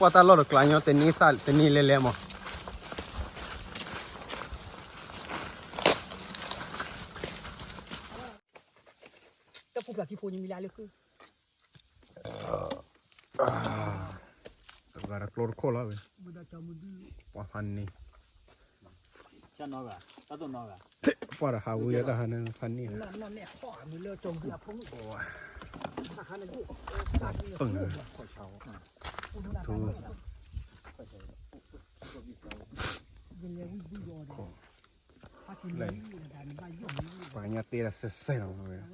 ပှၢ်တၢ်လီၢ်တကျါညီ တန့ၢ်သၣ်တန့ၢ်လဲလဲမး. တၢ်ပူၤဖျါခံဖိညမံလၢလၢခု တဂၤတကျိတခိၣ်လီၤဝဲ, ပှၤဖးန့ၣ်, ပှၢ်တဟးဝံၤတၢ်ဟးန့ၣ်ဖးန့ၣ်, ပှၤကညီတဲဒၣ်စဲစဲလီၤဝဲ, ဟး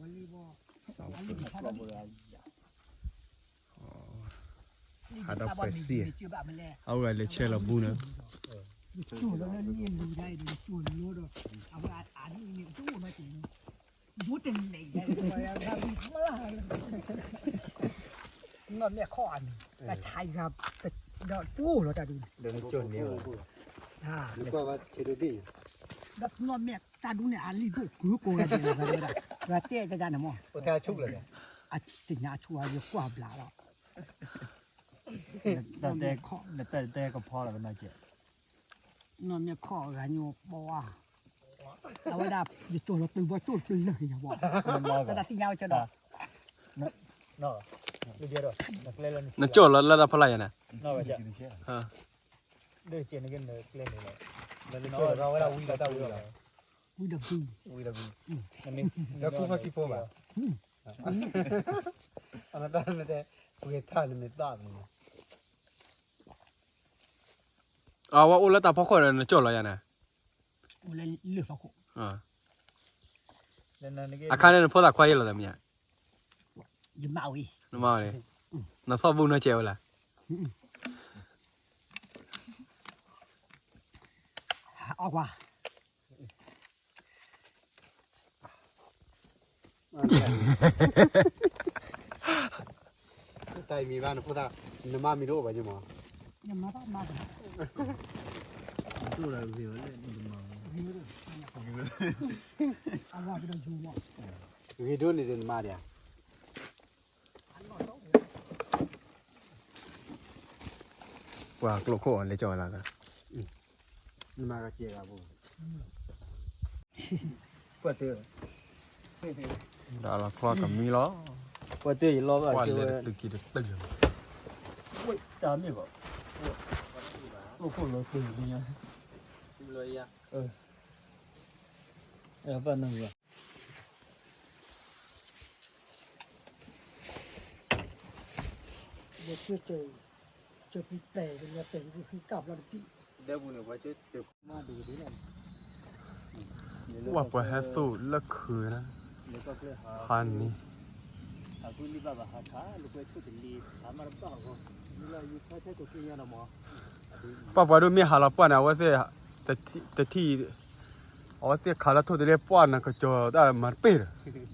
ဒီးပှဲၤစံၣ်, အအိၣ်ဝဲလဲၤဆဲးလီၤဘူန့ၣ်, နီၢ်မဲာ်ခီၣ်အမံၤ တၢ်ထါဂၤ ဒီးတူၢ်လီၤတၢ်ဒူန့ၣ်, ဒီးနကၠိၣ်န့ၣ်, ဒီးနီၢ်မဲာ်တၢ်ဒူန့ၣ် အလံၣ်ဒိၣ်ကုကိးဂၤဒဲးလီၤ, တဲကဒါန့ၣ်မး, တညါဆူၣ်ယကွၢ်ဘျးလီၤ, နတဲကဖီလီၤကနီၢ်ကဲး, နီၢ်မဲာ်ခီၣ်ဂၤညိပှၤ, အဝဲဒၣ် ယကၠိၣ်လီၤတုၤဘီကၠိၣ်တပလၢၢ်က့ၤယၤဘၣ်, တၢ်သ့ၣ်ညါဝဲကၠိၣ်ဒီး နကၠိၣ်လီၤလၢတၢ်ဖီလာ်ယၤန့ၣ်, ဝံၤဒီးဘု, ဒီးခူၣ်ဖီခံဖိဘၣ်, အဝဲအိၣ်လၢတၢ်ဖီခိၣ်ဒီး နကၠိၣ်လီၤယၤန့ၣ်, အခါန့ၣ်နဖိသၣ်ခွါယဲလီၤတမ့ၢ်ဧါ, နမါဝဲ, နသီၣ်ဘူၣ်နီၢ်ကဲးဝဲလၢ အီၣ်ကွၢ်, တၢ်အံၤမံၤဘၣ်နဖိသၣ်, နမါမံၤတအိၣ်ဘၣ်ယမး, နမါဘၣ်မါဘၣ်, အဝဲကဒီးယိၤမး, ဂ့ၤဒိၣ်န့ၣ်ဒီးနမါဒံးဧါ ပှၤကျိခိၣ်အီၤလဲၤကၠီၣ်ဝဲလၢ်သး, နမၤကစဲးဂၤဘိ, ပှၤတၢၢ်, ဒီးလီၤချီကမံလီၤ, ပှၤတၢၢ်ယလီၤဘၣ်, ပှၤလဲၤတတုၤက့ၤတတုၤ, တၢ်မ့ၢ်ဘၣ်, ကျိခိၣ်လီၤတၢၢ်ညါ, ပၢ်နၢ်ဟူဘၣ် ပှၤပှၤဟဲသူၣ်လၢခုးန့ၣ်, ဟါန့ၣ်, ပှၤပှၤဒိၣ်မ့ၢ်ဟးလီၤပှၢ်န့ၣ် အဝဲသ့ၣ်, တထံၣ်, အဝဲသ့ၣ်ခးလၢထိၣ်တလ့ပှၢ်န့ၣ် ကစီၤတၢ်မၤတပ့ၢ်ဒီး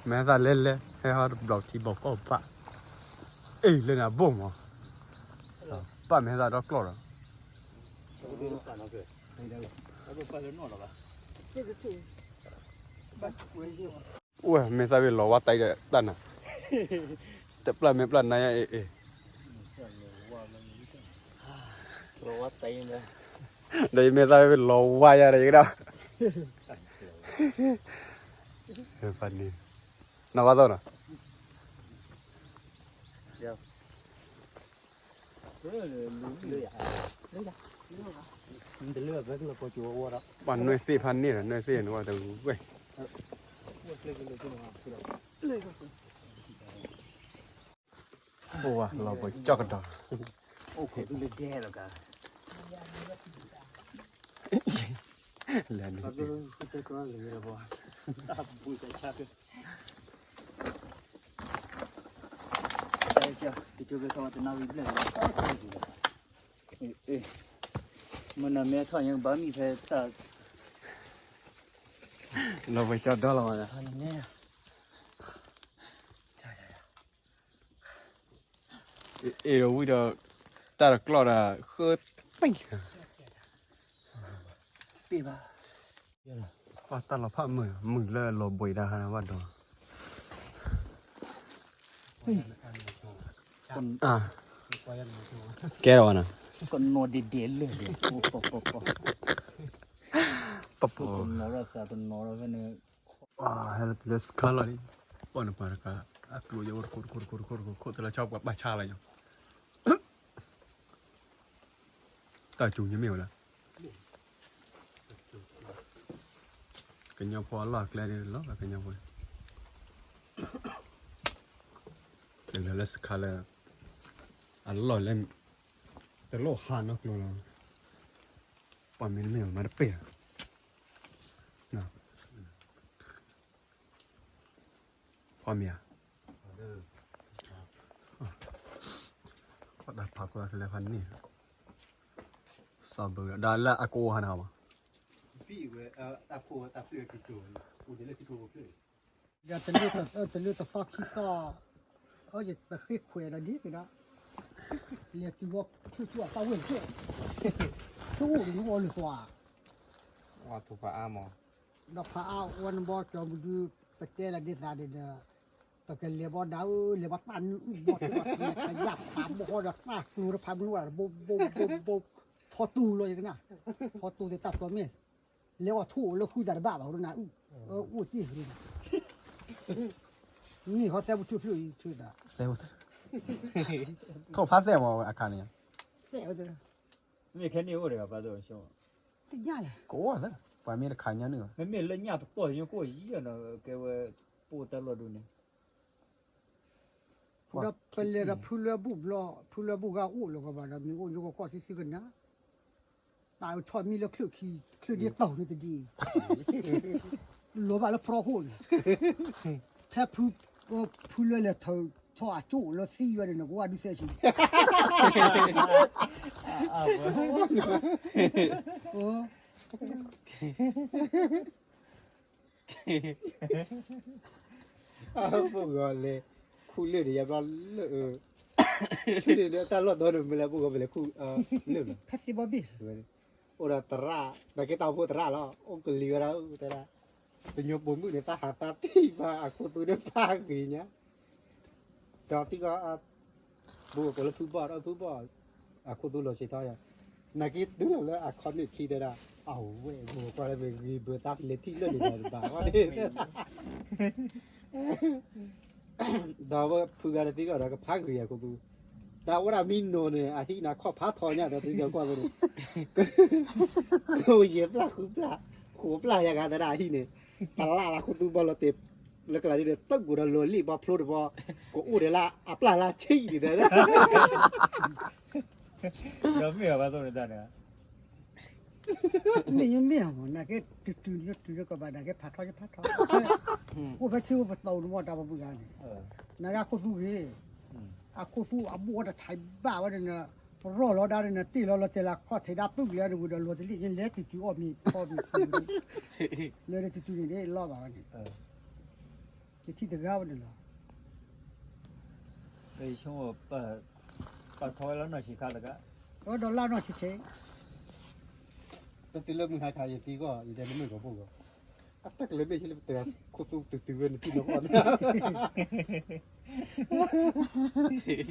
မဲာ်သၣ်လဲလဲ ဟဲဟီတဘျီခံဘီကီၢ်ပၢ်, အ့ၣ်လၢန့ၣ်အဘိၣ်မး, ပၢ်မဲာ်သၣ်ဒီကျီၢ်ဒီး, အိၣ်မဲာ်သၣ်ဝဲလီၤဝါတၢ်ဒီးတၢ်နၤ, တပျၢ်မဲာ်ပျၢ်နါယၤအ့ၣ်အ့ၣ်, ဒီးယမဲာ်သၣ်ဝဲလီၤဝါယၤဒီးယကဒၣ်, ဖးန့ၣ်, နဝါသီနီၤ ပှၤနွဲၣ်သ့ၣ်ဖးန့ၣ်ဒီး နွဲၣ်သ့ၣ်န့ၣ်ဝဲတဝဲ, ပဝဲလီၤပှၤကၠီၣ်ကဒီး, လဲၤန့ၣ် မ့ၢ်နမ့ၢ်ထီၣ်ညါ ကဘၣ်မံဖဲတၢ်, လီၤဝဲကၠီဒီလီၤဝဲဒၣ်, အ့ၣ်ဒီးဝံၤဒီး တၢ်တကျီၢ်ဒီး ဃၢတံၢ်, ပှၤတၢ်လီၤဖးမုာ် မုာ်လၢလီၤဘှံးတၢ်ဟါဘၣ်ဒီး, ကဲထီၣ်ဝဲနီၤ, ကနီၤဒဲးဒဲးလၢာ်, ပပ ကနီၤထီၣ်သးတနီၤထီၣ်ဖဲန့ၣ်, ဟဲလီၤတုၤလၢစခါလီၤလံ, ပှၤန့ၣ်ပှၤတခါ, အကျိၤယအိၣ်တခိၣ်တခိၣ်တခိၣ်တခိၣ်တခိၣ်တခိၣ် တလၢဆါပှၤဘၣ်ဆါလီၤညီ, တၢ်ကၠူၤညမ့ၢ်ဝဲလၢ ကညီဖိအလီၢ်အကျဲဒ်လီၤ ကညီဖိ, တုၤလၢလၢစခါလၢ အလီၢ်လၢ တလိၣ်ဟးနီတကျိၤလီၤ, ပှၤမ့ၢ်တမ့ၢ်မၤတပ့ၢ်လီၤ, ဖီမ့ၤဧါ, တၢ်ဖးကွၢ်ကလဲၤဖးန့ၣ်, စီၤဘုးဒီးလၢအကအိၣ်ဟါန့ၣ်မး, ဒီးတလၢတသီခံသီ, ပဃ့ခွဲးဒီးဒ်ကဒီး, လဲၤတုၤဝဲထူၣ်ထူၣ်အသၣ်ဝဲၢ်တဖျၢၣ်, ထူၣ်အိၣ်တနူအီၤလၢသွး, ဒီးဖးအါဝဲနဘီကၠီမဒု, ပတဲလီၤဒ်သးန့ၣ်ဒီး, ပကလဲၤဘီဒၣ်ဧၢ လဲၤဘီတၢ်နုာ်အုၣ်ဘီတၢ် လဲၤခးယၣ်ဖးဘီဒီးတၢ်ကျိၤတဖၣ်မနုၤဘၣ်ဘိဘိဘိဘိ, ထီတူၢ်လီၤယကနၣ်, ထီတူၢ်သ့ၣ်တၢ်ပျီမ့ၢ်, လဲၤအီၣ်ထူၣ်အိၣ်လၢဃုသးတဘၣ်ဘၣ် အိၣ်တနၤအုၣ်, အိၣ်တ့ၢ်ဃုနၤ, မ့ၢ်ဟီသဲပထူၣ်ဖျၢၣ်အံၤထူၣ်သး, ထိၣ်ဖးသဲမ့ၢ်အခါန့ၣ်, သဲဝဲသ့, မ့ၢ်ခဲန့ၣ်အိၣ်တဂၤပှၤသိၣ်, တညါလဲၣ်, ကအိၣ်သ့, ပှၤမ့ၢ်တခါညါနုာ်, မ့မ့ၢ်လၢညၣ်တပီၢ်ညိကအိၣ်ယံၤနီၤ ကဲဝဲ, ပအိၣ်တၢ်လီၢ်ဒိၣ်န့ၣ် ဒီးပလဲၤဒီးဖုလၢဘူၣ်ဘျီ, ဖုလၢဘူၣ်ဂၤအိၣ်လီၤကဘၣ်ဒီး မ့ၢ်အိၣ်ညိကကွီၢ်သံသံကနၤ, တၢ်အထီၣ်မံလၢချုးခံ, ချုးဒ့တီၤန့ၣ်တဒ်, လီၤဘၣ်လၢဖရီခိၣ်န့ၣ်, ထဲဖု, ဖုလၢလဲၤထီၣ်အကၠိၣ်လၢသံဝဲန့ၣ် နကဝါဒုးသဲဆံ ပဂီၤလဲၤခူလၢာ်န့ၣ် ယဘျီလၢာ်, ဆူန့ၣ်ဒီးတၢ်လီၢ်ဒီန့ၣ် မ့ၢ်လၢပဂီၤပလဲၤခူ, လၢာ်လီၤ, ဖဲသ့ဘီဘ့ၣ်, အိၣ်ဒီးသရၣ်, နာ်က့တၢ်အိၣ်ဖှိၣ်သရၣ်လီၤ, အိၣ်ကလံၤဝဲဒၣ်, တဲဒၣ်, ပညိၣ်ပိာ်မုၣ်န့ၣ် တၢ်ဟးတၢ်တံၢ်ဘၣ် အခိၣ်သူဒီးဖးဂ့ၤညါ, ဒီးသံကီး ဘူးကကိးလၢဖုဘီၣ်ဒီးဖုဘီၣ်, အခိၣ်သူလီၤဆံးထီၣ်ယၤ, နာ်က့တုၤလီၤလၢအခီၣ်နုာ်ခံတဲဒၣ်, အဝဲၢ် ဘူးကကိးလၢမ့ၢ်ဂ့ၤဘၢသးလၢထံၣ်လၢာ်န့ၣ်ဒီးတဘၣ်ဝဲန့ၣ်, ဒီးဝဲဖုဂၤဒီးသံကီးဒီးကဖးဂ့ၤအခိၣ်သူ, ဒီးဝဲဒၣ်မံနီၤန့ၣ် အဟံၣ်န့ၣ်ခီၣ်ဖးထီညါဒီးသံကီးကွၢ်သိန့ၣ်, ကအိၣ်ယဲၢ်ပျၢ်ဃုပျၢ်, ဃိးပျၢ်ယၤဂၤသဒၣ်အဟံၣ်န့ၣ်, တလၢ်လၢခိၣ်သူဘီၣ်လီၤတဲာ်, လၢကလၤဒ်ဒီး တၢ်ကိးဒီးလီၤလံၣ်ဘီဖျိတဘီ, ကအိၣ်ဒီးလၢအပျၢ်လၢဆံးဒ်ဒီး ဒီးမ့ၢ်အဘၣ်သိၣ်န့ၣ်တၢ်န့ၣ်, မ့ၢ်ယမ့ၢ်အမ့ၢ် နာ်က့တုၤတုၤလၢတုၤလၢကဘၣ်နာ်က့ဖးထီယဖးထီ, အိၣ်ဖဲထံအိၣ်ပသီအိၣ်တမီၢ်တၢ်ပှၤပှၤဂၤန့ၣ်, နာ်က့အခိၣ်သူဂ့ၤ, အခိၣ်သူအဘိၣ်ဝဲတဆဲးဘၣ်ဝဲဒၣ်န့ၣ်, ပရီၢ်လီၤဒၣ်န့ၣ် တ့ၢ်လီၤလီၤတဲာ်လၢခီၣ်ထံးဒၣ်ပုၢ်လၢန့ၣ်ဝံၤဒီးလီၤတလံၣ်န့ၣ် လဲၤတုၤတုၤအီၣ်မ့ၤဖီမ့ၤ, လဲၤတုၤတုၤန့ၣ်လီၤဘၣ်ဝဲန့ၣ်, ယထံၣ်တဂၤဝဲန့ၣ်လီၤ ပာ်ထီဝဲလၢနီၢ်ဆံးခါတဂၤ, ဒီးလၢနီၢ်ဆံးဆံး, တတုၤလၢမုၢ်ဟါခါယသံဂီၢ် ယတဲနမ့ၢ်ကီၢ်ဘိၣ်ဂီၢ်, အတၢ်ကလဲၤဘ့ၣ်ဆ့လၢပတဲခိၣ်သူတုၤတုၤဝဲနထံၣ်နီၢ်ကီၢ်န့ၣ် ကၠီ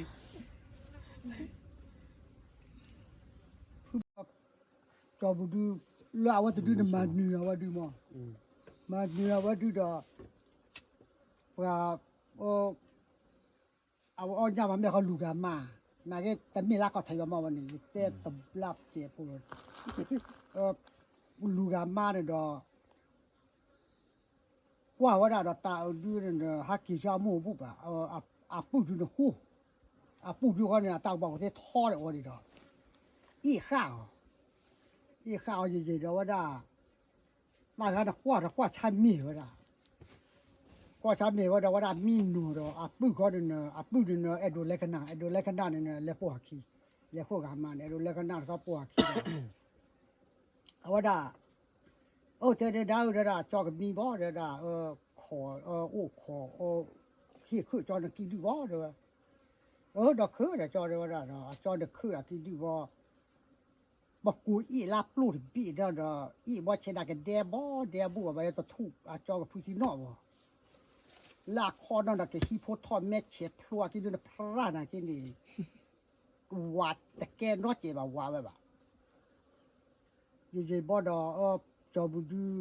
ၤပူၤဒု, လၢအဝဲတဒုန့ၣ် မၤနၢၤအဝဲဒုမး, မၤနၢၤအဝဲဒုဒီး, ပှၤ, အဝဲအီၣ်ညၣ်မးမ့ၢ်ဃီလူၤဂၤမါ, နာ်က့တမ့ၢ်လၢခီၣ်ထံးဘၣ်မးဝဲန့ၣ် ယတဲတဘျါကဲးဖိလီၤ, လူၤဂၤမါန့ၣ်ဒီး ကွၢ်ဝဲဒၣ်ဒီးတၢ်အဒုန့ၣ်ဒီး ဟးက့ၤဆူအမိၢ်အဘူၣ်ဘၣ်, အပုၢ်ဒုန့ၣ်ဃိ, အပုၢ်ဒုဃီန့ၣ် အတၢ်ကဘၣ်ကသ့ထီဒီးအီၤဒံးဒီး, အ့ၣ်ဃာ်အီၤ, အ့ၣ်ဃာ်အီၤယံာ်ယံာ်ဒီးဝဲဒၣ်, တၢ်ဂၤန့ၣ်ကွၢ်ဒီးကွၢ်ဆါမ့ၢ်ဝဲဒၣ်, ကွၢ်ဆါမ့ၢ်ဝဲဒီးဝဲဒၣ်မံနီၤဒီး အပုၢ်ဃီန့ၣ်, အပုၢ်န့ၣ် အဲၣ်ဒိးလဲၤကနၣ်, အဲၣ်ဒိးလဲၤကနၣ်န့ၣ် လဲၤပိာ်အခံ, လဲၤဃိဂၤမါန့ၣ် အဲၣ်ဒိးလဲၤကနၣ်တခီပိာ်အခံဒီး အဝဲဒၣ်, အိၣ်တဲဒၣ်ဧၢ တဲဒၣ် ကၠီကမံဘီ တဲဒၣ်, ခိး, အိၣ်ခိး, ဟ့ၣ်ခုၣ်ကၠီနကံၢ်ဒုၣ်ဘီ တဲဝဲ, အၢ ဒီးခုၣ်ဒီးကၠီတဲဝဲဒၣ်ဒီး အကၠီနခုၣ်အကံၢ်ဒုၣ်ဘီ, ပကိးအ့ၣ်လၢပျိၢ်တဘ့ၣ်ဒီး အ့ၣ်ဘီဆဲးဒၣ်ကဒဲဘီ ဒဲဘိၣ်ဘၣ် ယတထူၣ်အကၠီကဖုသံနီၣ်ဘီ လၢအခီၣ်နီၢ်ဒီး ကဟံးဖိထီၣ်မဲာ်ဆဲးဖျိအခံဒုး နဖရၣ်နာ်က့န့ၣ် ဝၤတကဲနီၢ်ကဲးဘၣ်ဝၤဝဲဘၣ်. ယယံာ်ဘီဒီး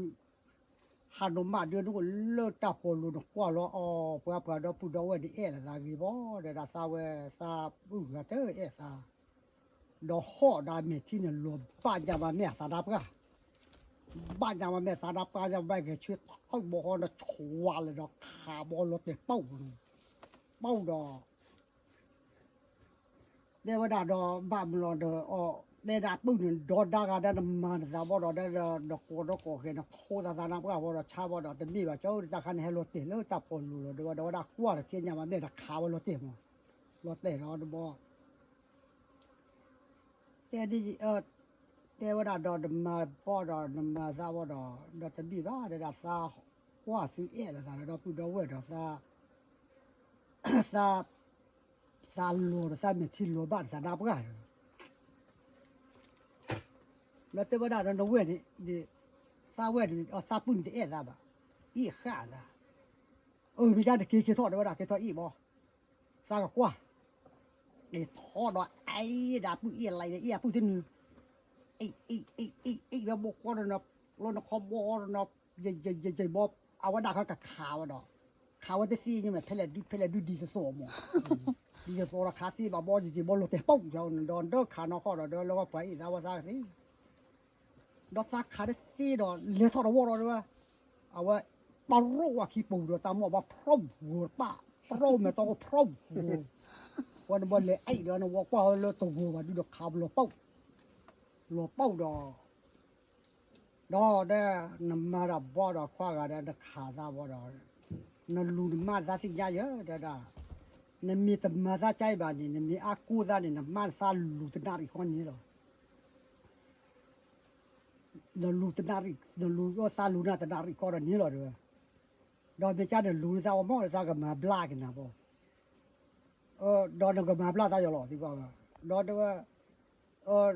ကၠီၤပူၤဒု ဟးနီၢ်မးဒု နအိၣ်လၢတၢ်ပီၤလိၤ နကွၢ်လီၤအီၤ ပှၤပှၤဒီပုၢ်ဒီဝဲၢ်န့ၣ် အဲၣ်လီၤသးဂ့ၤဘီ ဒီးဒၣ်သးဝဲ သးပုၢ်ဂၤတအဲၣ်သး ဒီးဟီၣ်ဒီးမဲာ်ထံန့ၣ် လီၤဘၣ်ညါမးမ့ၢ်အသးနါပှၢ်, ဘၣ်ညါမးမ့ၢ်အသးနါပှၢ်ညါ ဘၣ်ဂဲၤဆၢထၢၣ်ဘီဃီဒီး ဆွးလၢဒီးခးဘီလီၤတဲာ်ပီၣ်န့ၣ်, ပီၣ်ဒီး တဲဝဲဒၣ်ဒီး ဘၣ်မနုၤလီၤဒီး အီၤ တဲဒၣ်ပုၢ်န့ၣ် ဒီဒၣ်ဂၤဒၣ်နမၤနသးဘီဒီး ဒီးကိးဒီးကိးဃဲၤန့ၣ် ထိသးသးနါပှၢ်ဘီဒီး ဆါဘီဒီး တမ့ၢ်ဘၣ် ကၠီတၢ်ခါန့ၣ် ဟဲလီၤတဲာ်လၢတၢ်ပီၤလိၤလီၤ ဒီးဝဲဒၣ်ကွၢ်တသ့ညါဘၣ် မ့ၢ်တခးဝဲလီၤတဲာ်မး, လီၤတဲာ်ဒီးတဘီ တဲဒ် တဲဝဲဒၣ်ဒီးနမၤဘီဒီး နမၤသးဘီဒီး ဒီးတမ့ၢ်ဘၣ် ဒီးဒၣ်သးကွၢ်သုအဲၣ်လီၤသးဒီး ဒီပုၢ်ဒီဝဲၢ်ဒီး သး သးလီၤဒီးသးမဲာ်ထံလီၤဘၣ်ဒီးသးနါပှၢ်ဒီး ဒီးတဲဝဲဒၣ်ဒီးနဝဲၢ်န့ၣ် သးဝဲၢ်န့ၣ် သးပုၢ်န့ၣ်တအဲၣ်သးဘၣ်, အ့ၣ်ဃာ်သး, အၢ မ့ၢ်ကါတက့ၤက့ၤထီၣ်တဲဝဲဒၣ် က့ၤထီၣ်အ့ၣ်ဘီ, သးကကွၢ်, က့ၤထီၣ်ဒီး အအ့ၣ်ဒၣ်ပုၢ်အ့ၣ်လံဒီး အ့ၣ်အပုၢ်တနုၤ, အ့ၣ်အ့ၣ်အ့ၣ်အ့ၣ်အ့ၣ်ဝဲဘီဃီဒီး လၢနခီဘီဒီး ယယယယဘီ အဝဲဒၣ်ခီကခးဝဲဒီး ခးဝဲတသ့ညါမး ဖဲလဲၣ်ဒု ဖဲလဲၣ်ဒု ဒ်သိးသိးမး, ဒ်သိးသိးဒီးခးသ့ဘၣ်ဘီ ယယဘီလိၤတဲာ်ပီၣ်ဒီး ဒီးခးနီၢ်ခီၣ်ဒီး ဒီးလၢပှၤအ့ၣ်သးဝဲသးကသ့, ဒီးသးခးတသ့ဒီး လဲၤထီၣ်တဝီဒီးဝဲ, အဝဲ ပရိၣ်ဝဲခံပူၤဒီး တၢ်မိၢ်ဘၣ်ဖျီၣ်ဂီၤတပၣ်, ဖျီၣ်မဲာ်တီၢ်ကဖျီၣ်ဂီၤ, ပှၤတဘီလဲၤအံၤဒီးနဝီကွၢ်လၢတဂီၤဘၣ်ဒုဒီးခးလီၤပီၣ်, လီၤပီၣ်ဒီး ဒီးဒ်နမၤတၢ်ဘီဒီးခွါဂၤဒီး နခးသးဘီဒီး နလူၤနမါသးသ့ၣ်ညါယဲဒီးဒၣ်, နမ့ၢ်တမၤသးကါအံၤဘၣ်န့ၣ် နမ့ၢ်အါကိးသးန့ၣ် နမါသးလူၤတနၣ်ရံၣ်ဃီန့ၣ်လီၤ. နလူၤတနၣ်ရံၣ် နလူၤသးလူၤနၤတနၣ်ရံၣ်ဃီဒီးန့ၣ်လီၤတဲဝဲ, ဒီးမ့ၢ်ကါနလူၤနသးဝဲမ့ၢ်သးကမၤဘျါက့ၤနၤဘီ ဒီးနကမၤဘျါသးယီၤလီၤသံကွၢ်ဝဲ, ဒီးတဲဝဲ,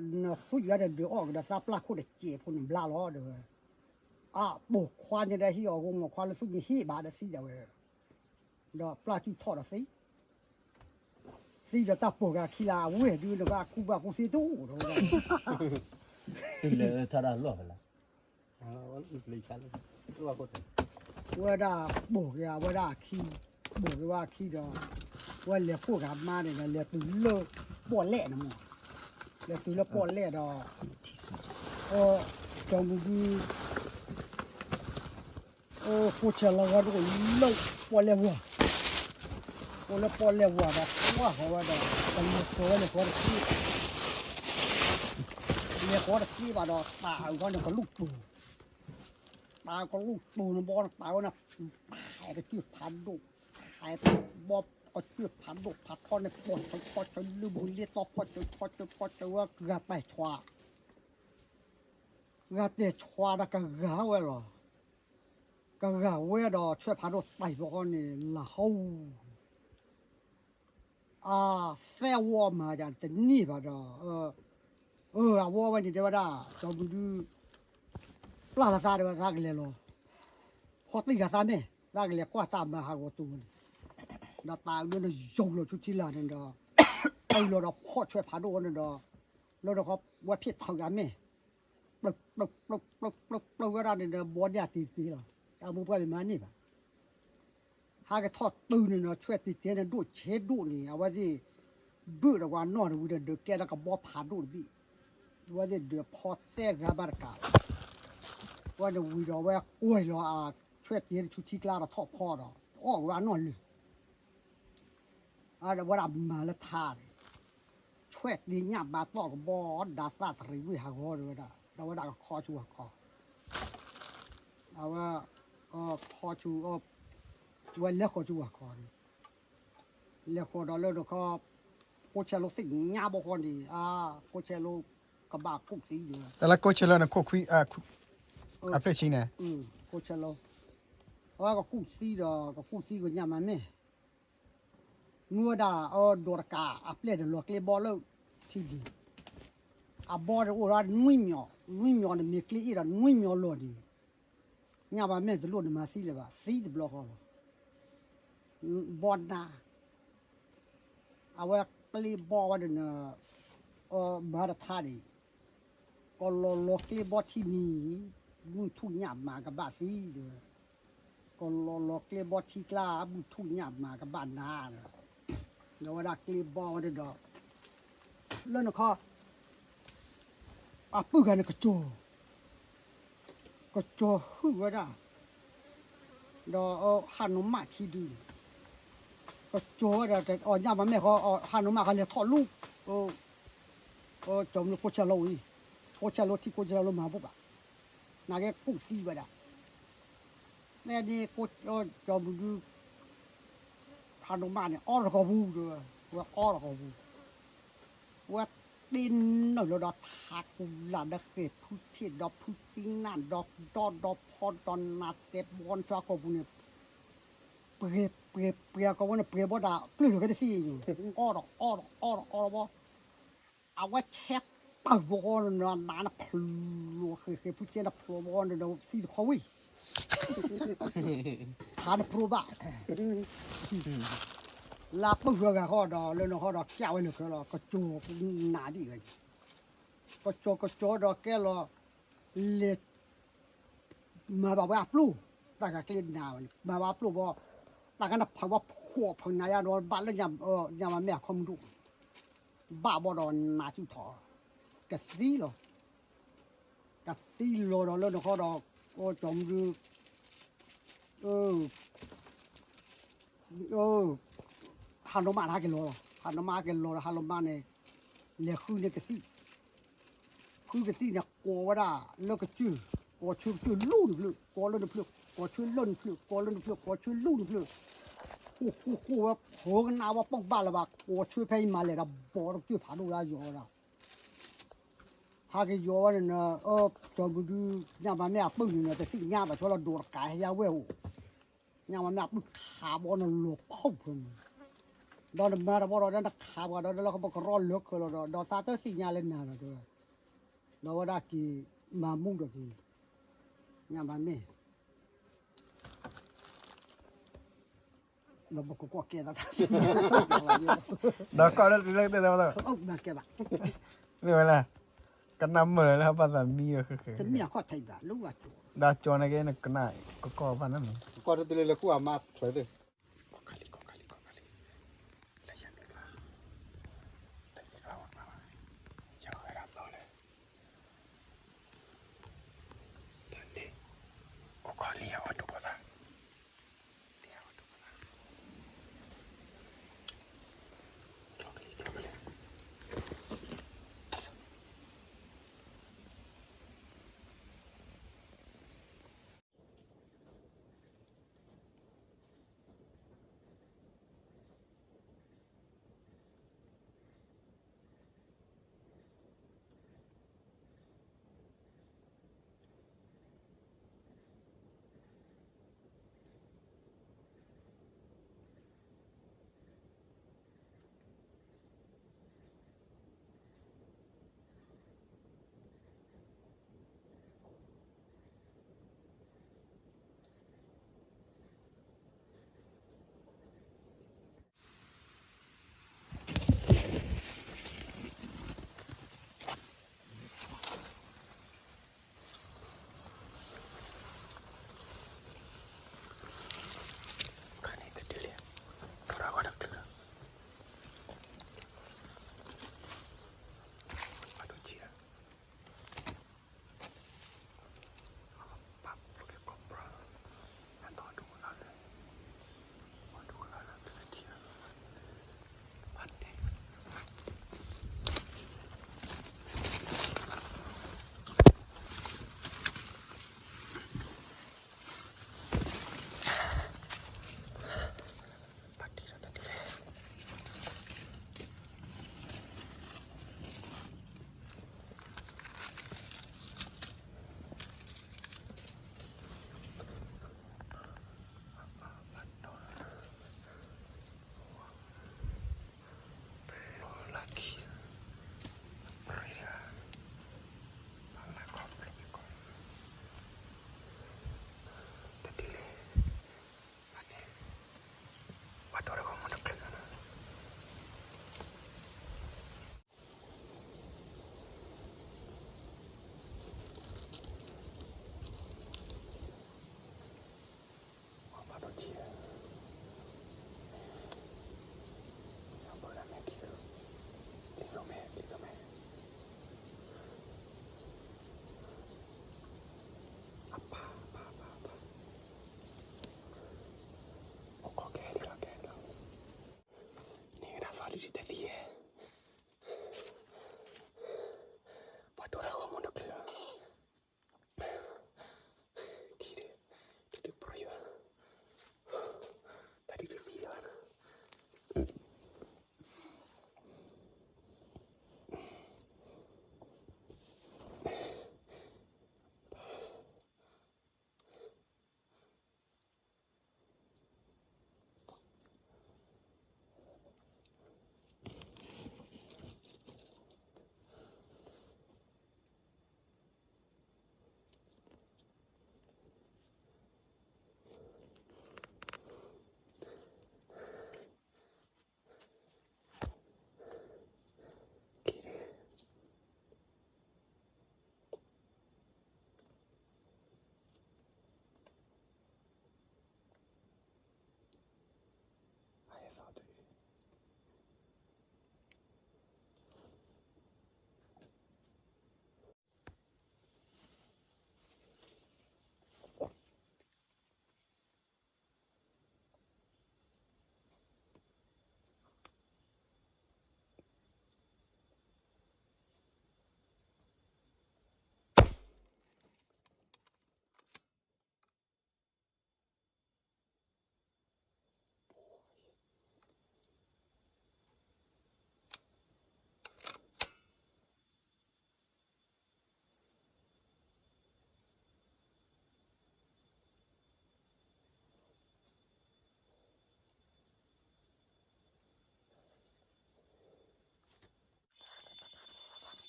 နသူၣ်ယၤန့ၣ်ဒုးအီၣ်ကဒီးသးပျၢ်ခိၣ်တစဲးဖိန့ၣ်ဘျါလီၤတဲဝဲ, အပိာ်ခွါန့ၣ်ဒီးဟ့ၣ်အီၤဂီၢ်မီၢ်ခွါလၢသူၣ်န့ၣ်ဟ့ၣ်ဘၣ်ဒီးသံဒၣ်ဝဲ, ဒီးပျၢ်စုၣ်ထီၣ်ဒီးသံ, သံဒီးတၢ်ပိာ်က့ၤအခံလၢအဝဲၢ်ဒုးနကအကူဘၣ်ကူသ့တအိၣ်ဒီးဝဲဒၣ် ဝဲဒၣ်ပိာ်က့ၤအဝဲဒၣ်အခံ, ပိာ်က့ၤဝဲအခံဒီး, ဝဲလဲၤခိၣ်က့ၤအမါန့ၣ်ဒီး လဲၤတုၤလၢပီၣ်လဲၣ်န့ၣ်မး, လဲၤတုၤလၢပီၣ်လဲၣ်ဒီး, ကၠီမုၢ်ဒု အိၣ်ဖိဆဲးလီၤဝဲဒၣ်လၢ ပီၣ်လဲၣ်ဝၤ, အိၣ်လၢပီၣ်လဲၣ်ဝၤဒီး ကွၢ်ဃီၤဝဲဒီး ကလဲၤဃီၤဝဲလဲၤဃီၤတသ့, လဲၤဃီၤတသ့ဘၣ်ဒီး တၢ်အုၣ်ဃီန့ၣ်ကလူၢ်တိၤ, တၢ်ကလူၢ်တိၤန့ၣ်ဘီန့ၣ် တၢ်ဝဲန့ၣ်, တၢ်ကစၢၢ်ဖးဒိၣ်, တၢ်ဘီကစၢၢ်ဖးဒိၣ်ဖးထီန့ၣ် ပီၣ်ဆၢပီၣ်ဆၢလၢမုၢ်လ့တီဖီၣ်ဆၢဖီၣ်ဆၢဝဲ ဂၤတဲာ်ဆွါ ဂၤတဲာ်ဆွါဒီးကဂၤဝဲလီၤ. ကဂၤဝဲဒီး ဆွဲၣ်ဖးဒိၣ်တၢ်အံၤဘီဃီန့ၣ် လၢဟီၣ်, အသဲဝီမၤယၤတန့ၢ်ဘၣ်ဒီး, အဝီဝဲန့ၣ်တဲဝဲဒၣ် ကၠီမုၢ်ဒု ပျၢ်လီၤသးတဲဝဲ သးကလဲၤလီၤ, ဖီၣ်တံၢ်ဂၤသးမ့ၢ် သးကလဲၤကွၢ်တၢ်မၤဟးဂီၤတုၤန့ၣ်, ဒီးတၢ်အုၣ်လၢနယိာ်လီၤဆူထံလာ်န့ၣ်ဒီး, အုၣ်လီၤဒီးဖီၣ်ဆွဲၣ်ဖးဒိၣ်န့ၣ်ဒီး, လၢဒီးဝဲဖံးထီၣ်ဂၤမ့ၢ် ပျၢၤပျၢၤပျၢၤပျၢၤပျၢၤဝဲဒၣ်န့ၣ်ဒီး ဘီန့ၢ်အတံၤတံၤလီၤ. အမိၢ်ပှၢ်မ့ၢ်မၤန့ၢ်ဘၣ်. ဟးကထီၣ်တုၤန့ၣ်ဒီး ဆွဲၣ်တံၤတံၤန့ၣ် ဒိၣ်ဆဲးဒိၣ်န့ၣ် အဝဲသ့ၣ် ဘုၣ်ဒီးဝဲနီၢ်တဝံၤဒီး ဒုးကဲဒီးကဘီဖးဒိၣ်တဘ့ၣ်, အဝဲသ့ၣ်ဒုးဖီသဲဂၤဘၣ်တကး, ဝဲန့ၣ်ဝံၤဒီး အဝဲကွၢ်လီၤအဆွဲၣ်တံၤတဆူထံကျါဒီးထီၣ်ဖီဒီး အီၣ်ဝဲအနီၢ်လၢာ် အဝဲဒၣ်မၤလၢထါန့ၣ်, ဆွဲၣ်တံၤညၣ်ဘါတီၢ်ကဘီ ဒါသၣ်တရံးဝ့ၢ်ဟးဂီၤဒီးဝဲဒၣ်, ဒီးဝဲဒၣ်ကခီဆူဝၤခီ, အဝဲ, ခီဆူ, ဝဲလဲၤဃီၤဆူဝၤခီန့ၣ်, လဲၤဃီၤဒီးလၢနခီ, ကိးဆဲးလိသ့ၣ်ညါဘီဃီန့ၣ်, အါ, ကိးဆဲးလိ ကဘၣ်ကူၣ်သံဒီး, တၢ်လၢကိးဆဲးလိန့ၣ်ခိၣ်ခွံ, အဖျၢၣ်ဆံန့ၣ်, ကိးဆဲးလိ, အဝဲကကူၣ်သံဒီး ကကူၣ်သံကညၣ်မးမ့ၢ် မုၢ်ဝဲဒၣ်အဒိးတကး အပျဲၢ်ဒီးလီၤကျဲဘီလၢထံဒံး, အဘီန့ၣ်အိၣ်ဒီးနွံမၠီၤ, နွံမၠီၤန့ၣ်မ့ၢ်ကျဲအ့ၣ်ဒီးနွံမၠီၤလီၤဒံး, ညၣ်ဘၣ်မ့ၢ်တလိၣ်နမၤသံလၢၤဘၣ် သံတဘျီဃီလီၤ. ဘီနါ, အဝဲကျ့ဘီဝဲဒၣ်န့ၣ်, မၤတထါဒံး, ကလီၤလီၤကျ့ဘီထံမံၤ, မုၢ်ထူၣ်ညၣ်မၤကဘၣ်သံ, ကလီၤလီၤကျ့ဘီထံကျါ, မုၢ်ထူၣ်ညၣ်မၤကဘၣ်နၤ, ဒီးဝဲဒၣ်ကျ့ဘီဝဲဒၣ်ဒီး, လၢနခီ အပုၢ်ဂၤန့ၣ်ကစိၤ, ကစိၤဟုၣ်ဝဲဒၣ်, ဒီးဟးနီၢ်မးခံဒု, ကစိၤဝဲဒၣ်, အီၤညၣ်မၤမဲာ်ဃီ, ဟးနီၢ်မးဃီလဲၤထီၣ်လူၤ, ကၠီမုၢ်ကိးဆၢလိအံၤ, ကိးဆၢလိထံကိးဆၢလိမၤဘူၣ်ဘၣ်, နာ်က့ကူၣ်သံဝဲဒၣ်, န့ၣ်, ကၠီမုၢ်ဒု ဟးနီၢ်မးန့ၣ် အီတကီၢ်ပူၤ, ဝဲအီတကီၢ်ပူၤ, ဝဲတ့နုာ်လီၤဒီးထးကူလၢ်ဒီးဃဲၤဖုထံၣ်ဒီးဖုသံနၢ်ဒီးဒီဒီဖီဒီးနၤသဲဘီနဆှၢကီၢ်ပူၤန့ၣ်, ပှဲၤပှဲၤပှဲၤကီၢ်ဝဲန့ၣ် ပှဲၤဘီဒၣ်ကျုၢ်လီၤကဲတသ့, အီဒီးအီဒီးအီဒီးအီဒီးဘီ အဝဲဆဲးပၢၢ်ဘီဃီန့ၣ် နးနဖျိးဃဲၤဃဲၤဖုကဲနဖျိးဘီဃီ နဒီးသံတခီဝံၤ, ထးနဖျိးဘၣ်, လၢပုၢ်ဃီဂၤဃီဒီး လၢနဃီဒီး ကၢ်ဝဲလၢာ်ခဲလီၤ ကစိၤနးဒံးဝဲန့ၣ်, ကစိၤကစိၤဒီးကဲလီၤ, လဲၤ မၤဘၣ်ဝဲအပျိၢ်, တၢ်ဂၤကျ့နၤဝဲန့ၣ် မၤဘၣ်အပျိၢ်ဘီ, တၢ်ဂၤနဖးဝဲဖှီၣ်ဖးနၤယါဒီး ဘၣ်လၢညၣ်မၤမဲာ်အခီမုၢ်ဒိၣ်, ဘၣ်ဘီဒီးနးစုၣ်ထီၣ်, ကသံလီၤ, ကသံလီၤဒီးလၢနဃီဒီး, ကၠီမုၢ်ဒု ဟးနီၢ်မးတဟးက့ၤလီၤလီၤ, ဟးနီၢ်မးဟးက့ၤလီၤဒီး ဟးနီၢ်မးန့ၣ်, လဲၤဃုန့ၢ်ကသံၣ်, ဃုကသံၣ်န့ၣ် ကိးဝဲဒၣ်လၢကစၢၢ်, ကိးဆၢကစၢၢ်လူၢ်နဖျၢၣ်, ကိးလၢနဖျၢၣ်, ကိးဆၢလၢနဖျၢၣ်, ကိးလၢနဖျၢၣ်, ကိးဆၢလူၢ်နဖျၢၣ်, ဃိဃိဃိဝဲ ဖၢကနၣ်ဝဲပိာ်ဘၣ်လၢၤဘၣ်, ကိးဆၢဖဲအံၤမၤလဲၣ်ဒီး ဘီတကစၢၢ်ဖးဒိၣ်လၢယီၤဝဲဒၣ် ဟးက့ၤယီၤဝဲန့ၣ်, ကၠီမုၢ်ဒု ညၣ်မၤမဲာ်အပုၢ်န့ၣ် တသ့ၣ်ညါဘၣ်ဆိလီၤ ဒိးတကးဟဲယါဝဲအိၣ်, ညၣ်မၤမဲာ်အပုၢ်ခးဘီန့ၣ်လီၤဖီၣ်ဖၢန့ၣ်, ဒီးနမၤတဘီဒီး နခးပှၤဒီး လၢခီပကရီလၢခဲလီၤဒီး ဒီးသးတသ့ၣ်ညါလၢနၤဒီးတဲဝဲ, ဒီးဝဲဒၣ်က့ၤမၤမူဒီးက့ၤ, ညၣ်မၤမဲာ် ဒီးပကကွၢ်ကဲသး, ဒီးကီၢ်လၢတုၤလၢကတဲသးဘၣ်, မ့ၢ်ဝဲလဲၣ်, ကနၣ်မုာ်လၢဟးဘၣ်သးမံဒီးဃဲဃဲ, ဒီးကၠီန့ၣ်က့နကနၣ်ကကီၢ်ဘၣ်န့ၣ်, ကီၢ်တတုၤလၢလၢကူၣ်အမါထွဲသ့ၣ်, ကီၢ်ခါလံ ကီၢ်ခါလံ ကီၢ်ခါလံ, လၢယၤမ့ၢ်ကျါ, လၢသ့ၣ်ကျါဝဲကျါ, ယဃဲဒၣ်ဘျီလဲၣ် လၢန့ၣ်, အိၣ်ခီလံအဝဲဒိၣ်ကီၢ်သး, လံအဝဲဒိၣ်ကီၢ်သး, ကျီကလံ ကျီကလံ.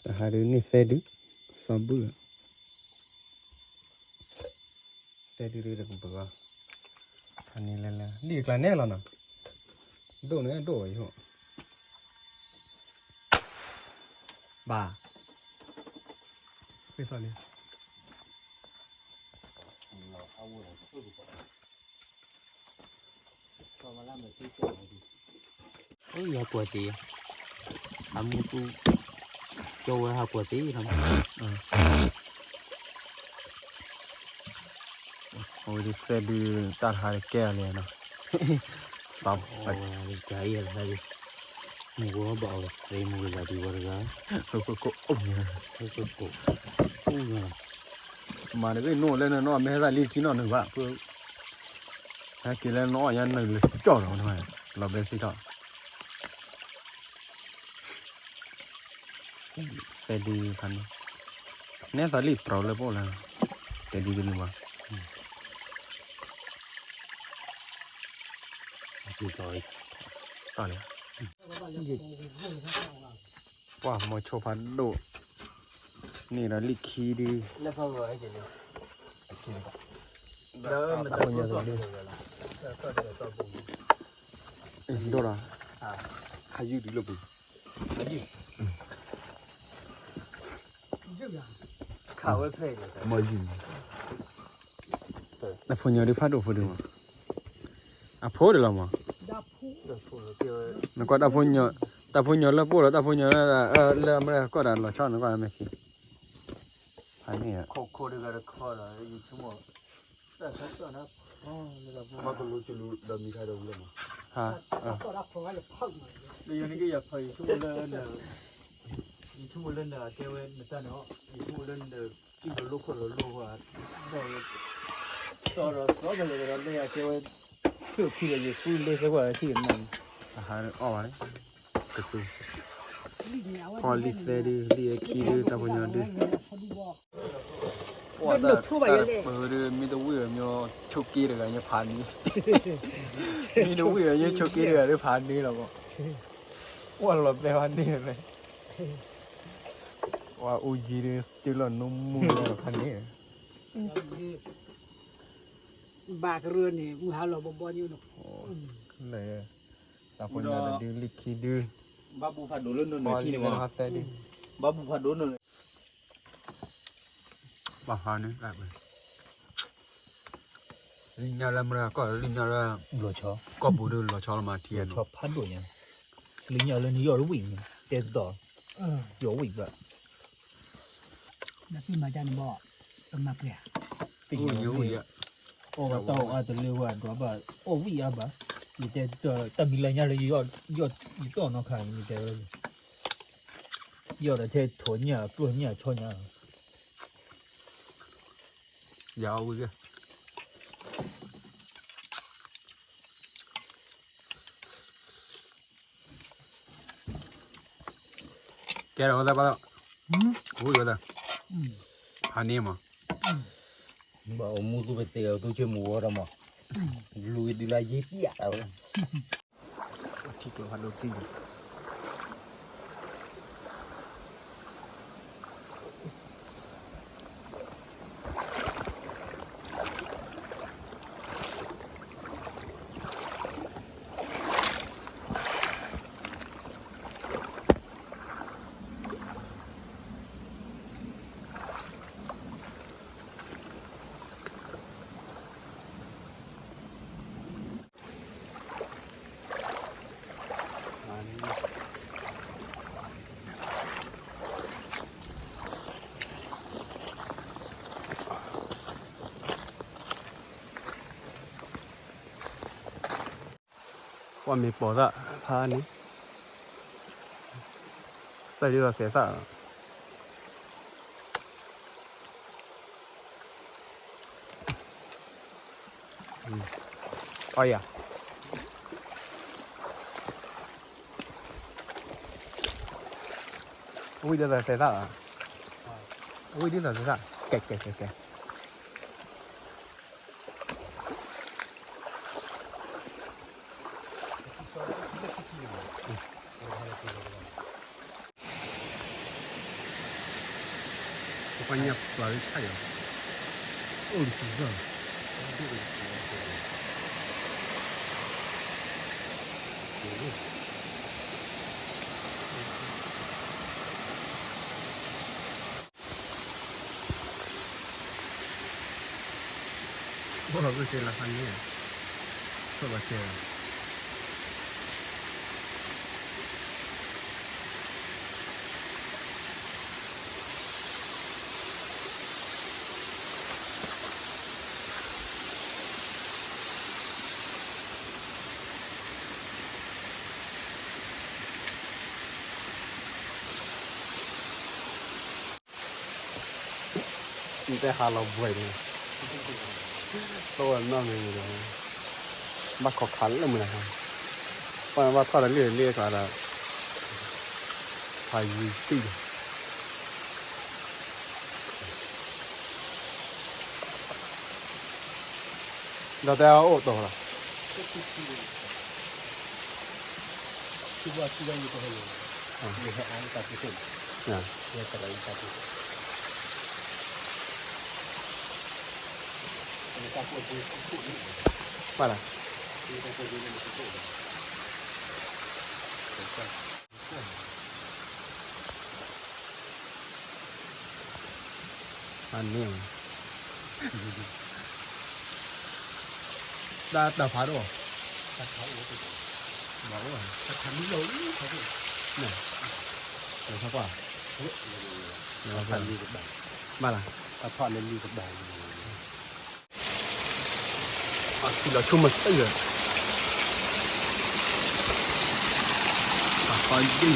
တဟါဒုးန့ၢ်သဲဒုး, စီၤဘူၣ်, သဲဒုးဒုးတကပၤ, ဖးန့ၢ်လဲၤလဲၤ လံၣ်အကျါန့ၣ်လီၤနီၤ, ဒိၣ်န့ၣ်ဒိၣ်ဝဲယိၣ်, ဘၣ်, ဃ့သီလံ အိၣ်ယၤပှၤတ့ၢ်, အမူတူၢ်, ကၠီဝဲဟးပှၤတ့ၢ်လီၤ, အဝဲသဲဒုးတၢ်တဟါတကဲအလဲၣ်နီၤ, စးဝဲ, မူဝဲဘၣ်အီၤ, မူဝဲဘၣ်ဒံးဝဲတဂၤ, ဟိကိးအိၣ်ညါ, ဟိကိးအိၣ်ညါ, မၤတဘ့ၣ်နိၣ်လဲၣ်နနီၢ် မ့ၢ်ဟဲသးလံခံနီၢ်နုာ်ဘၣ်, ဟဲက့ၤလၢနအီၣ်ညါနုာ်လၢကၠီၣ်ဒီးန, လီၤဘဲစ့ထီၣ် သဲဒုးဖးန့ၣ်, နဲသးလံတြီလၢပအိၣ်လၢ, တဲဒုးတနုာ်ဘၣ်, တၢ်လၢ, ပှၢ်မီၤဆိဖးဒိၣ်, န့ၣ်ဒီးလံၣ်ခံဒု, တၢ်ဖိညါဒု, ဒိၣ်ဒီး, ခါယုၢ်ဒုးလၢပူၤ, ခးဝဲဖဲ, မီၤယုၢ်, တၢ်ဖိညါဒုးဖးဒိၣ်ဖိဒုမး, အဖိဒုးလီၤမး, နကွၢ်တၢ်ဖိညါ, တၢ်ဖိညါလၢပအိၣ်ဒီးတၢ်ဖိညါလၢ, လၢအမဲရကၤကီၢ်ဒီးလီၤဆီနကွၢ်မ့ၢ်ခံ, ဖးန့ၣ်, မၤကလူၤကလူၤဒီးမံၤခါဒီးဝံၤလီၤမး, ယဆိကမိၣ်လၢနကဲဝဲနတၢ်န့ၣ်, ယဆိကမိၣ်လၢနကံၢ်လီၤလိၣ်ခိၣ်လီၤလိၣ်ဝဲ, ဒီး, စီဒီးစီကလဲၤဒီးလၢယကဲဝဲ, ဖုၣ်ဖုၣ်ဒီးယသူလၢစဲကွၢ်ထံၣ်နၤန့ၣ်, အဟါအီၣ်ဘၣ်န့ၣ်, ကသူ, ဖီလံသဲဒုး လံၣ်အခံဒုး တၢ်ဖိညါဒုး တၢ်တပၢၤဒုး မ့ၢ်တဝံၣ်အီၤ မ့ၢ်ဆိးက့တဂၤ ညါဖးန့ၢ်, မ့ၢ်တဝံၣ်အီၤ ညါဆိးက့တဂၤဒုးဖးန့ၢ်လီၤဘၣ်, အိၣ်လီၤပျဲဝဲန့ၣ်, ဝဲအိၣ်ယံၤဒုး တ့လီၤနိမူလီၤဖးန့ၢ်, ဘၣ်ကရၢန့ၣ် မုၢ်ဟါလီၤဘီဘီညိၣ်နီၤ, တၢ်ဖိညါတဒု လံၣ်ခံဒု, ဘၣ်ဘူၣ်ဖးဒိၣ်လၢနနၢၤထံန့ၣ်မး, ဘၣ်ဘူၣ်ဖးဒိၣ်နနၢၤ ဘၣ်ဖးန့ၣ်, လၢညါလၢမရကီၢ် လၢညါလၢ ကီၢ်ပူၤဒုးလီၤဆီလီၤမးထံဧါ, ဖးဒိၣ်ညါ, လၢညါလၢနယီၢ်လၢဝံၣ်န့ၣ် တဲတတီၤ, ယီၢ်ဝံၣ်ဘၣ်, နသ့ၣ်မၤဒ်န့ၣ်ဘၣ်, ပမၤပှဲၤဧါ, အီၣ်ဘၣ်တၢ်အီၣ်အါတလၢဝဲ ဒွးဘၣ် အီၣ်ဝံၣ်အါဘၣ်, ယတဲ တၢ်မံၤလၢညါလၢ ယတီၢ်နီၢ်ခါန့ၣ် ယတဲဝဲ, ယီၢ်ဒီးထဲထိးညၣ် ကျိၣ်ညၣ်ဆီညၣ်, ယဝံၣ် ကဲဒီးဝဲသၢဘၣ်, ဝံၣ်ဝဲသၢ, ဖးန့ၢ်မး, ဘၣ်အိၣ်မူသူပသ့ၣ်အီၤ သူဆ့မူဝဲဒီးမး, လူၤက့ၤတုၤလၢယ့ၢ်ပျၢ်ဝဲ, ထံကျိဖးဒိၣ်တံၢ် ပှၤမ့ၢ်ပိာ်သၣ်ဖးန့ၣ်, သၢဒ်သိးသဲးသၣ်, အီယၤ, အဝံၣ်ဒ်သိးသဲးသၣ်, အဝံၣ်ဒ်သိးသဲးသၣ်, ကဲကဲကဲကဲ အ ပှၤညၣ်ပျၢ်လၢဆါယီၤ, အိၣ်လၢစံၣ်စီၣ်, အိၣ်လီၤက့ၤလၢ ဟါန့ၣ်, ဆိၣ်လီၤကဲၤ နတဲဟးလီၤဘှဲးန့ၣ်, တိၢ်နီၣ်မ့ၢ်မ့ၢ်ဒီး, ဘၣ်ခိးခးလၢမုၢ်နၤ, ပှၤဘၣ်ထီၣ်ဒီးလံၢ်လံၢ်ကျါဒီး, ဖးယံၤတံၢ်, ဒီးတဲအအိၣ်တီၤလီၤ. ဘၣ်လၢ အန့ၣ်, တၢ်တၢ်ဖးဒိၣ်, ဘၣ်လၢ အထံလီၤဆိကမိၣ်တၢ်, အဃီဒ် ထံၣ်ဒီး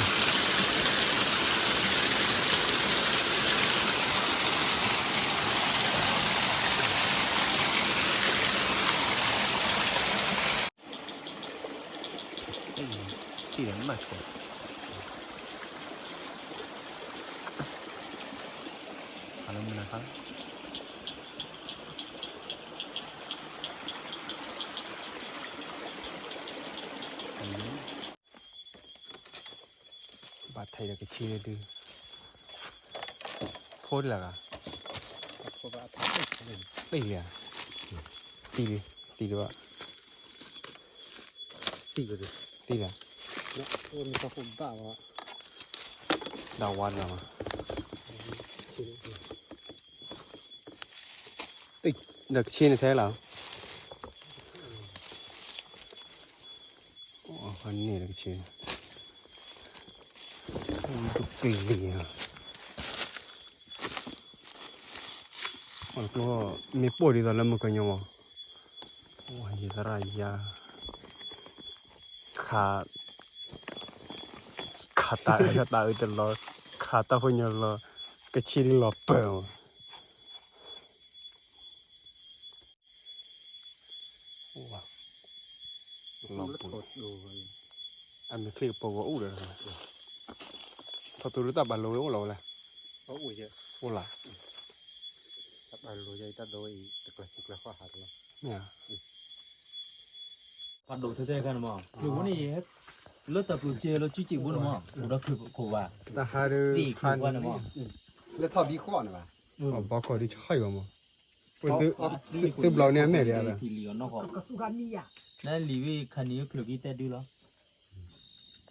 မၤဆိ, အလၢမုၢ်နၤခါ ဘၣ်ထဲးဒီးကဆ့ဒု, ဖိတဂၤဂၤ, တ့ၢ်လံ, တံၢ်လံ, တံၢ်လံဘၣ်, တံၢ်လံ, ဒၣ်ဝါတဂၤမး, ဒီးကဆ့န့ၣ်ထဲလီၤ, န့ၣ်ဒီးကဆ့, တပ့ၤလံ, မ့ၢ်ပိၢ်ဒ်သိးလၢမုၢ်ကညီမး, ယသရၣ်ယါ, ခး, ခးတၢ်အၢတၢ်အၢတလီၤ, ခးတၢ်ဖိညီလီၤ, ကဆ့ဒုလီၤပၢၢ်မး လီၤပူၤ, အမ့ၢ်ချ့ကပီၤဂီၤအိၣ်ဒီး, ထီၣ်တူၢ်လၢတၢ်ဘၣ်လိၤဝဲအိၣ်လီၤဝဲလဲၣ်, အိၣ်လၢ, တၢ်ဘၣ်လိၤယတၢ်ဒိဝဲအံၤ တကျၢၤခံကျၢၤဃီဟးတလီၤ, မ့ၢ်ဧါ, ပှၤဒိးထဲထဲခါန့ၣ်မး, ကျိၤဖိန့ၣ်, လၢတၢ်ကျိၤစဲလၢစုစ့ၣ်ဘိန့ၣ်မး, အိၣ်ဒီးချုးခိၣ်ဘၣ်, တၢ်ဟးဒုး, သ့ၣ်ခိၣ်ဘၣ်န့ၣ်မး, လၢထီၣ်ဘံဃီန့ၣ်ဘၣ်, ဘီကီၢ်ဒုးဆါယွၤမး, သုဘျီန့ၣ်အမဲာ်ဒံး, နလံၤဝံခါနံၤဝဲချုးကံတဲဒုလီၤ,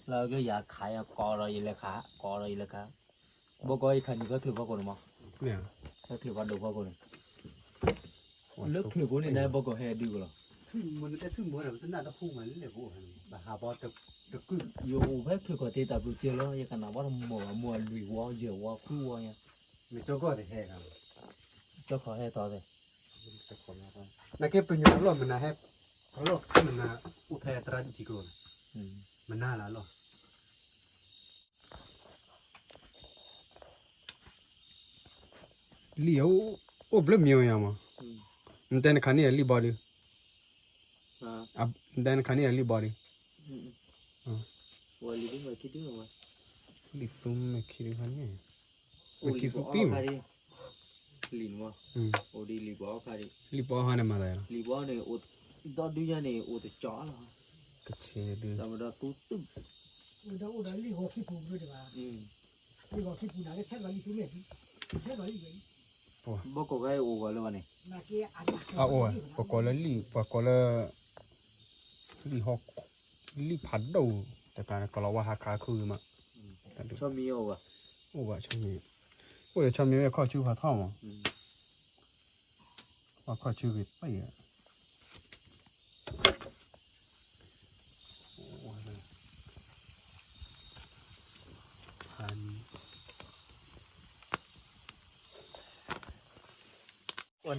လၢကယၤခးယၤကိးဒီးယလဲၤခး, ကိးဒီးယလဲၤခး, ဘီကီၢ်ယခးနံၤကချုးဖီခိၣ်န့ၣ်မး, ချုးဖီဒိၣ်ဖီခိၣ်န့ၣ်, လၢချုးဖိန့ၣ် နဘီကီၢ်ဟဲဒုကလီၤ, ယအိၣ်ဖဲချုးကီၢ်သ့တၢ်ကျိၤစဲလီၤ, ယကနၣ်ဘၣ်တမီၢ်ဘၣ်, မီၢ်လွံၢ်ဝီယဲၢ်ဝီခွံဝီညါ, ကၠီကီၢ်ဟဲ, ကၠီကီၢ်ဟဲထီၣ်သ့, နကဲပညိၣ်အလီၢ်မနၤဟဲ, အလီၢ်မနၤ, အိၣ်ဖဲသရၣ်ဒ်ထံကျိန့ၣ်, မနၤလၢအလီၢ် လံၣ်အိၣ်ဘျၢမံၤအီၤယၤမး, နတဲနခးန့ၢ်အလံၣ်ဘီဒု, နတဲနခးန့ၢ်အလံၣ်ဘီဒု, လံၣ်သူမဲာ်ခံဒုခါန့ၣ်, မဲာ်ခံသူပံၣ်မး, လံၣ်န့ၣ်မး, လံၣ်ဘီန့ၣ်မၤသး, လံၣ်ဘီန့ၣ်, ဒီဒုညါန့ၣ် အိၣ်တကၠီလီၤ, ကဆဲးဒု, ဒီးသူသုး, အိၣ်ဒီးလံၣ်ဂီၤခံပူၤဘၣ်, လံၣ်ဂီၤခံပူၤနၤလၢထဲလီၤလံၣ်သူမဲာ်ဒု ဘီကီၢ်ဂၤအိၣ်ဂၤလၢၤဘၣ်န့ၣ်, အအိၣ်ဝဲ, ပှၤကိးလၢလံာ်, ပှၤကိးလၢ လံာ်ဟီ, လံာ်ဖးဒိၣ်, တကးန့ၣ် ကလီၤဝါဟးခးခုဂ့ၤမး, ဆီမံၤအိၣ်ဘၣ်, အိၣ်ဘၣ်ဆီမံၤ, အိၣ်ဒီးဆီမံၤဝဲခီၣ်ဆူဖးထီၣ်မး, ပှၤခီၣ်ဆူဂ့ၤပၢၢ်, အိၣ်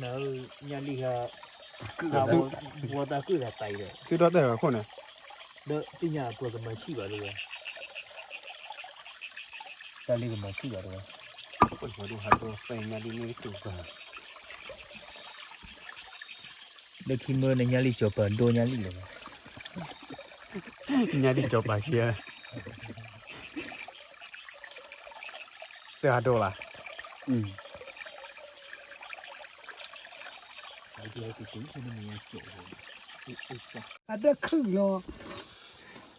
နၤဧၢ, ညၣ်လံၢ်ဂၤ, ဝီတၢ်ကုၢ်သးတးအံၤဒီး, သုထီၣ်တဲာ်ဂၤခိၣ်န့ၣ်, ဒီးသ့ၣ်ညါပှၤကမၤဆံၣ်ဘၣ်တဝဲ, စၢ်လံကမၤဆံၣ်ဘၣ်တဝဲ, ပှၤဒိၣ်ဟးဒိၣ်ဖဲညၣ်လံၢ်န့ၣ်တက့ၢ်, လၢခံမၢနညၣ်လံၢ်ကၠီၤပၤဒိၣ်ညၣ်လံၢ်လၢၤဘၣ်, ညၣ်လံၢ်ကၠီၤပၤခံဂၤ စၢ်ဒိၣ်လၢ်, အဒၢခုၣ်လီၤ,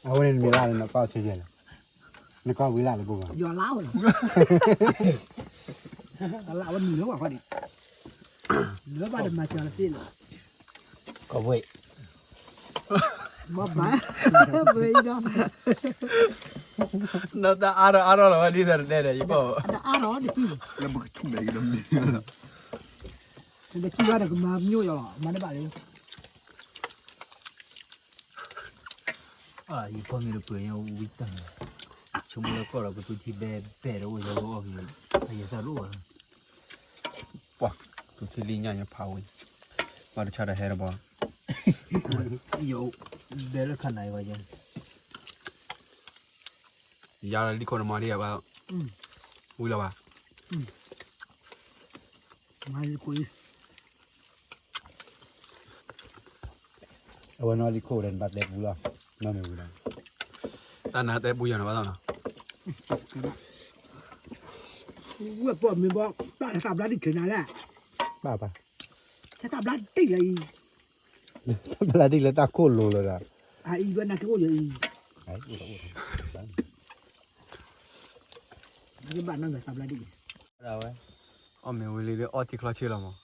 အဝဲန့ၣ်နမ့ၢ်လၢ်လၢနကွၢ်ဆဲးယဲၢ်လီၤ, နကွၢ်ဝံၤလၢ်လၢပူၤဘၣ်, ယွၤလၢ်ဝဲလီၤ, အလၢ်ဝဲမုာ်လၢပှၤဃီန့ၣ်, လၢဘၣ်တမၤစၢၤလၢသ့ၣ်လီၤ, ကဝဲၢ် မ့ၢ်ဘၣ်, ဝဲအံၤဒီး, နတၢ်အါထီၣ်အါထီၣ်လီၤဝဲဒ်သိးတတဲဒီး ယကီၢ်, တအါထီၣ်တကံၢ်, လၢပကထူၣ်ဒီးယဒီးမ့ၢ်, တကံၢ်ဘၣ်ဒီးကမၤမညိၣ်ယီၤလီၤ မၤတဘၣ်လၢ, ယဖီမ့ၢ်တပှဲၤညါဝံတၢ်, ဆိကမိၣ်လၢကီၢ်ဒီးပသူထံဘဲဘဲဒီးအိၣ်ယၤဝဲအီၣ်က့ၤ, အယဲၢ်သၣ်ဒိၣ်ဘၣ်, ပှၤ, သူထံလံညါယဖးဝံၤ, ဘၣ်တဆါဒီးဟဲတဘီ, ယဘဲလၢခါနၤအံၤဘၣ်ယဲ, ယၤလီၤလံခိၣ်နမၤဒံးယၤဘၣ်, ဝံၤလီၤဘၣ်, မၤလံခိၣ်အံၤ အဝဲနီၢ်လံခိၣ်ဒီးနဘၣ်တဲပူလီၤ, နီၢ်မ့ၢ်ဝံၤဒီး, တၢ်နၤတဲပူယၤနီၤဘၣ်သီနီၤ, ဝဲပီၢ်မ့ၢ်ဘီ, ဘၣ်တၢ်ဘျါဒံးက့ၤနၤလဲၣ်, ဘၣ်ဘၣ်, တၢ်ဘျါဒံးလၢအံၤ, တၢ်ဘျါဒံးလၢတၢ်ခိၣ်လိၤလီၤဒီး, အအံၤဝဲနၤက့ၤအိၣ်ယၤအံၤ, ယဘၣ်နီၢ်ဂၤတၢ်ဘျါဒံး, အီၣ်မ့ၢ်ဝံၤလံဒီးအီထံချီဆ့လီၤမး,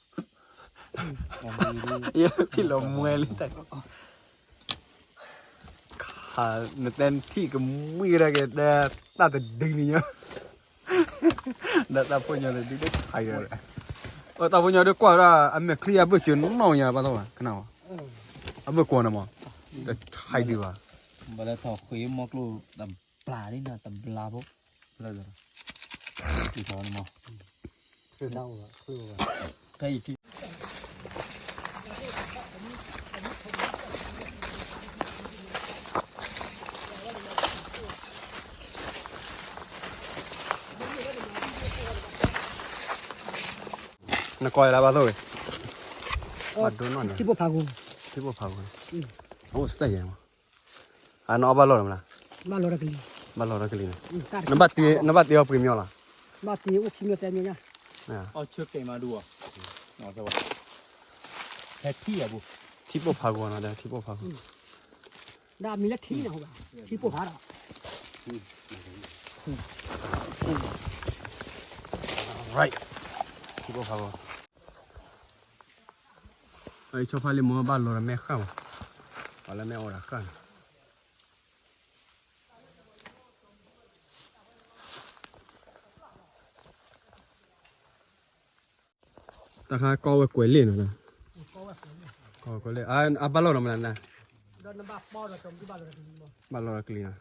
ယထံၣ်လီၤမွဲလံတၢ်, နတဲနထံၣ်ကမှံကဒါက့ၤ တၢ်တဒုန့ၣ်ညါ, ဒီးတၢ်ဖိညီတဒုတခါယၤ, တၢ်ဖိညီဒုကွၢ်ဒၣ် အမဲာ်ချံအဘၢၣ်စၢၤနီၢ်ညါဘၣ်သီဘၣ် ကနၣ်ဝဲ, အဘၢၣ်ကွီၢ်န့ၣ်မး, တခါဒုဘၣ်, ဘၣ်လၢထီၣ်ဃ့မီကျိၣ်တဘျးလံနၤ တဘျးဖိ, လၢ နကွၢ်လၢဘၣ်သိၣ်ဝဲ, ဘၣ်ဒိနီၢ်န့ၣ်, ထံဖိဖးဂီၤ, ထံဖိဖးဂီၤ, အိၣ်စတၢ်ယဲၢ်မး, အနအီၣ်ဘၣ်လီၢ်လီၤမး, ဘၣ်လီၢ်ဒီးကလံၤ, ဘၣ်လီၢ်ဒီးကလံၤန့ၣ်, နဘၣ်တ့အီၣ်ပှ့ၤမ့ၢ်လီၤ, ဘၣ်တ့အီၣ်ပှ့ၤမ့ၢ်လီၤ, အီၣ်ဆၢကဲမးဒူၣ်, ဟဲထံၣ်အပူၤ, ထံဖိဖးဂီၤနီၤ ဒီးထံဖိဖးဂီၤ, ဒီးမံၤလၢထံန့ၣ်, ထံဖိဖးဒီး, right, ထံဖိဖးဂီၤ, အံၤဆီဖါလံမ့ၢ်ဘၣ်လီၤဒီးမဲာ်ဃၣ်မး, ပှၤလၢမဲာ်အိၣ်ဒီးဃၣ်န့ၣ် တၢ်ခါကီဝဲကွဲးလ့ၣ်နီၤ, ကီဝဲကွဲးလ့ၣ်, အဘၣ်လီၢ်နီၤမနၤ, ဘၣ်လီၢ်ဒီးကလံၤနီၤ,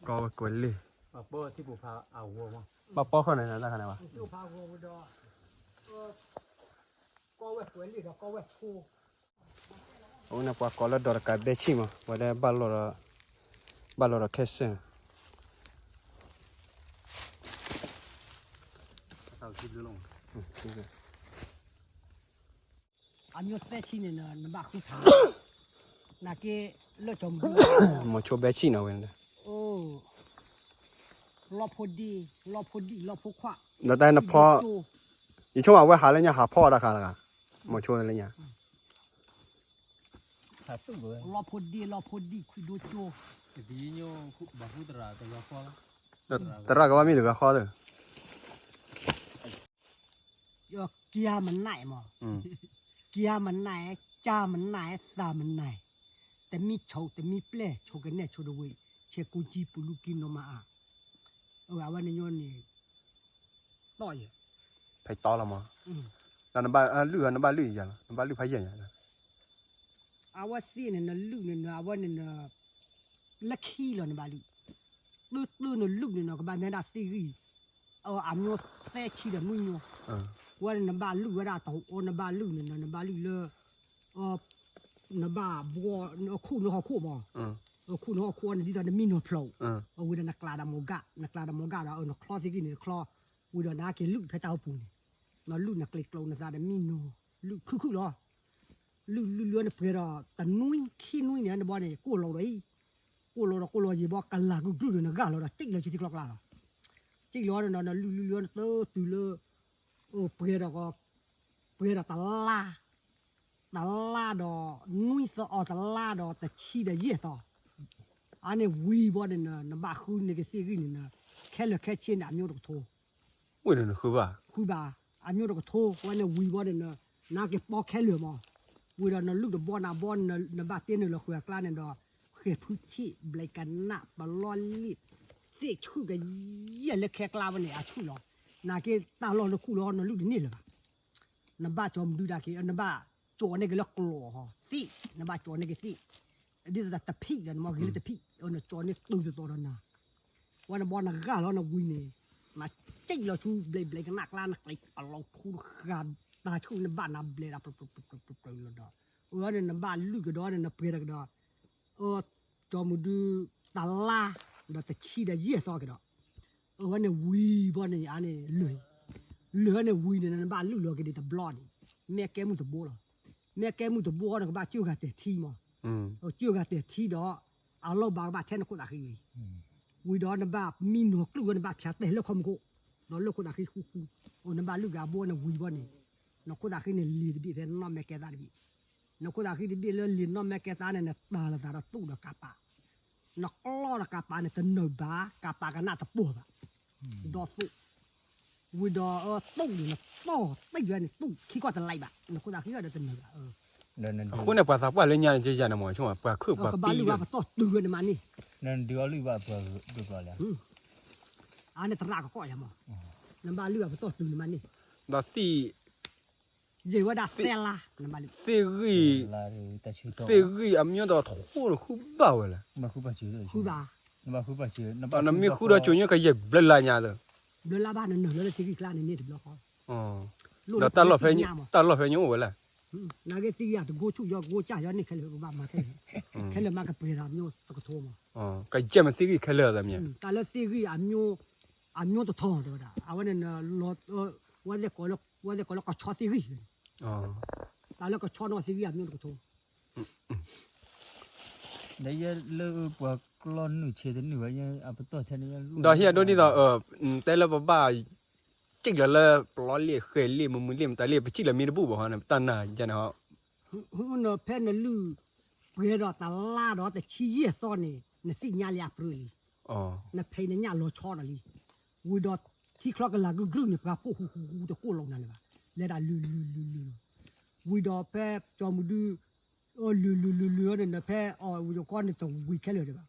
ကီဝဲကွဲးလ့ၣ်, ပှၤပီၢ်ဃီန့ၣ် တၢ်ခါန့ၣ်ဘၣ်, အဃိန့ၣ် ပှၤကိးလၢဒီးတကးဘဲဆံၣ်မး, ပှၤလၢဘၣ်လီၤဒီး, ဘၣ်လီၤဒီးခဲစဲၣ်န့ၣ်, အမျိုးသဲဆံန့ၣ် နဘၣ်ဃုထါ, နာ်က့ လၢကၠီမူ, မိၤဆိဘဲဆံၣ်နီၤဝဲန့ၣ်, အိ, လီဖိဒံ, လီဖိဒံ, လီဖိခွါ, ဒီးတၢ်နဖီ, ယဆိကမိၣ်အဝဲဟးလၢညါဟးဖီအီၣ်တၢ်ခါလၢဂၤ, မိၤဆိလၢညါ, လီဖိဒံ, လီဖိဒံ, ခွံဒိကၠိ, သရၣ်ကဘၣ်မ့ၢ်တဂၤဃီလၢ ကၠါမနၢ်မး, ကၠါမနၢ်, ကၠါမနၢ်, သးမနၢ်, တမံဆိးတမံပျဲၢ် ဆိကနဲၣ်ဆိတဝ့ၢ်, ဆဲးကူကံပလူးကံနီၢ်မၤအါ, အဝဲန့ၣ်ညီန့ၣ်, တီၢ်ယဲ, ဖဲတီလီၤမး, နဘၣ်လုၢ် နဘၣ်လုၢ်ယၤလီၤ နဘၣ်လုၢ်ဖးယံာ်ညါလီၤ အဝဲသ့ၣ်န့ၣ် နလုၢ်န့ၣ် အဝဲန့ၣ် လၢခံလီၤနဘၣ်လုၢ်, တၢ်တၢ်နလုၢ်န့ၣ် နကဘၣ်မ့ၢ်ဒၣ်သ့ၣ်ဂံၢ်, အမျိုးသဲဆံဒီးနွံမျိုး, ဝဲန့ၣ်နဘၣ်လုၢ်ဝဲဒၣ်တၢ်အီနဘၣ်လုၢ်န့ၣ် နဘၣ်လုၢ်လၢ နဘၣ်ဘှီ ခူၣ်နဟီၣ်ခိၣ်မး, ခူၣ်နဟီၣ်ခိၣ်န့ၣ် ဒ်သိးနမံနီၤဖျိး, ဝံၤဒီးနကျးဒီးမီၤဂာ် နကျးဒီးမီၤဂာ်ဒီး နချီသ့ၣ်ဂံၢ်န့ၣ် နချီ, ဝံၤဒီးနက့ၤလုၢ်ဖဲတၢ်အိၣ်ပူၤန့ၣ်, နလုၢ်နကျ့ကျိနသးဒီးမံနီၤ, လုၢ်ခုၣ်ခုၣ်လီၤ လုၢ်လုၢ်လုၢ်နပှဲၤဒီး တနွံခံနွံန့ၣ် နဘီန့ၣ် ကိၢ်လီၤဒီးအံၤ, ကိၢ်လီၤဒီးကိၢ်လီၤယံၤဘီ ကလၤကဂုၢ်ဒုၣ်ဒီးနဂၢ်လီၤဒီး စံၣ်လီၤဆူထံချီကျါလီၤ, စံၣ်လီၤဒီးနလုၢ်လုၢ်လုၢ်နတတုၤလၢ အိၣ်ပှဲၤဒီး ပှဲၤဒီးတလါ, တလါဒီး နွံသီအီၤတလါဒီးတဆံဒီးယဲၢ်သီ, အန့ၣ်ဝံၤဘီန့ၣ် နဘၣ်ဃုန့ၢ်က့ၤသ့ၣ်ဂံၢ်န့ၣ် ခဲလၢာ်ခဲဆ့န့ၣ် အမျိုးတကထိ ဝ့ၢ်န့ၣ်နဃုဘၣ်, ဃုဘၣ်, အမျိုးတကထိ ဝဲန့ၣ်ဝံၤဘီန့ၣ် နက့ၤပီခဲလၢာ်မး, ဝံၤဒီးနလုၢ်တဘီနဘီ နဘၣ်တ့နုာ်လီၤဃုာ်အကျါန့ၣ်ဒီး ဃဲၤဖုထံၣ် ဘျဲးကနၣ် ပလီၢ်လံၣ် သ့ၣ်ဆူၣ်ကယဲၢ်လၢခဲကျါဝဲန့ၣ် အဆူၣ်လီၤ, နက့ၤတၢ်လီၢ်လၢခူၣ်လီၤ နလုၢ်တန့ၢ်လၢၤဘၣ်, နဘၣ်ကၠီမဒုဒၣ်က့ၤ နဘၣ်ကၠီန့ၢ်က့ၤလၢကျိာ်ဟီ သ့ၣ် နဘၣ်ကၠီန့ၢ်က့ၤသ့ၣ်, ဒ်သိးတဖံးဒီးနမ့ၢ်ဂ့ၤလၢတဖံး နကၠီန့ၢ်တုၤတသီဒီးနၤ ဝဲနဘီနဂၢ်လီၤနဝံၤန့ၣ်, နစံၣ်လီၤဆူဘျဲးဘျဲးကနၣ်ကျါ နကျဲးပလီၤထူတဃာ် တၢ်ဆူၣ်နဘၣ်နဘျဲးဒီး ပျၢၤပျၢၤပျၢၤပျၢၤလီၤဒီး, အဝဲန့ၣ်နဘၣ်လုၢ်ကဒီးန့ၣ် နပှဲၤဒီးကဒီး, ကၠီမူဒု တလါ ဒီးတဆံဒီးယဲၢ်သီကဒီး, အဝဲန့ၣ်ဝံၤဘီန့ၣ် အန့ၣ် လၢာ်န့ၣ်ဝံၤန့ၣ် နဘၣ်လုၢ်လီၤက့ၤဒံးတဘျီန့ၣ်, မ့ၢ်ကဲမုၢ်တဘိလီၤ, မ့ၢ်ကဲမုၢ်တဘိအီၤ နကဘၣ်ကၢၢ်ဂၤတဲာ်ထံမး, ကၢၢ်ဂၤတဲာ်ထံဒီး အလီၢ်ဘၣ်ကဘၣ်ထဲနခိၣ်သးဃံဝံၤ, ဝံၤဒီးနဘၣ်မံနီၤကျုၢ်ဝဲ နဘၣ်ဖၠးတဲာ်လၢခီမူခိၣ်, ဒီးလၢခိၣ်သးဃံဃူဃူ, အိၣ်နဘၣ်လုၢ်ဂၤဘိန့ၣ်ဝံၤဘီန့ၣ်, နခိၣ်သးဃံန့ၣ်လံၤတဘ့ၣ်ဖဲနီၢ်မဲကဲသးတဘ့ၣ်, နခိၣ်သးဃံတဘ့ၣ်လၢလံၤနီၢ်မဲကဲသးန့ၣ် နတၢ်လီၤသးဒီးတူၣ်ဒီးကးပး, နကျီဒီးကးပးန့ၣ် တနၢၤဘၣ် ကးပးကနၣ်တပိၢ်ဘၣ်, ဒီးသိၣ် ဝံၤဒီး တူၢ်န့ၣ်နတီၢ်တံၢ်ဝဲန့ၣ် တူၢ်ခံခီတလဲဘၣ် နခိၣ်သးဃံဒီးတနၢၤဘၣ်, အဃိန့ၣ် ပှၤသးပှၢ်လၢညါန့ၣ် ကယၤန့ၣ်မ့ၢ် ဆိပှၤခုၣ်ပှၤပံၢ်လၢ ကဘၣ်လုၢ်ဘၣ်ပတီၢ်တုၤဝဲန့ၣ်မးန့ၣ်, နဒုးအီလုၢ်ဘၣ်ပှၤဒုးပှၤလဲၣ်, အန့ၣ်သရၣ်ကကိးယၤမး, နဘၣ်လုၢ်ဘၣ်ပတီၢ်တုၤန့ၣ်မးန့ၣ်, ဒီးသ့ၣ် ယံာ်ဝဲဒၣ်သဲလါ, သ့ၣ်ဂံၢ် သ့ၣ်ဂံၢ်အမျိုးဒီးထိၣ်နဃုဘၣ်ဝဲလဲၣ်, ဃုဘၣ်, နမ့ၢ်ဃုဒီးကၠိညိကယဲၢ်ဘျၢလါညါလၢ ဘျၢလါဘၣ်နနၢၤလၢသ့ၣ်ဂံၢ်ကျါန့ၣ်န့ၣ်တဘျီဃီ, ဒီးတၢ်လီၢ်ဖဲညိအိၣ်ဝဲလဲၣ်, နာ်က့သ့ၣ်ဂံၢ်အတဂိၢ်ဆူၣ်ယီၢ်ဂိၢ်စၢ်ယီၢ်န့ၣ်ခဲလၢာ်ကဘၣ်မၤခဲလၢာ်, ခဲလၢာ်မၤကပှဲၤဒီးမျိုးတကထိမး, ကယဲၢ်မ့ၢ်သ့ၣ်ဂံၢ်ခဲလၢာ်သးမ့ၢ်, တၢ်လၢသ့ၣ်ဂံၢ်အမျိုး အမျိုးတထီတဲဝဲဒၣ် အဝဲန့ၣ် ဝဲသ့ၣ်ကိးလၢကဆီသ့ၣ်ဂံၢ်, တၢ်လၢကဆီနီၢ်သ့ၣ်ဂံၢ်အမျိုးတကထိ ဒီးယဲလၢပှၤကျီနုာ်ဆဲးတနုာ်ဘၣ် အပတီၢ်ထဲန့ၣ် ဒီးဟံၣ်အဒိဒ်သိး တဲလၢပဘၣ် စံၣ်လီၤလၢပလီလ့ၣ် ဃဲၤလ့ၣ် မုၢ်မုၢ်လ့ၣ် မတၤလ့ၣ် ပစံၣ်လီၤမ့ၢ်တဘူၣ်ဘၣ်ဟီ တၢ်နာ်ယဲန့ၣ်ဟီ, ဖဲနလုၢ်ပှဲၤဒီးတလါဒီးတဆံယဲၢ်သီန့ၣ် နသ့ၣ်ညါလံအပြၢလံ, နဖဲနညၣ်လီၤဆီဒီးလံ, ဝံၤဒီးထံချီကလၤကဂုၢ်န့ၣ် ပှၤဖှိၣ်ဟူးဟူးဟူးတကိၢ်လီၤနၤလၢၤဘၣ်, လဲၤဒၣ်လုၢ်လုၢ်လုၢ်လုၢ်လီၤ, ဝံၤဒီးဖဲကၠီမုၢ်ဒု လုၢ်လုၢ်လုၢ်လုၢ်န့ၣ် ဖဲအီၤဝံၤဒီးကီန့ၣ်တဝံၤခဲလၢာ်ဒံးဘၣ်,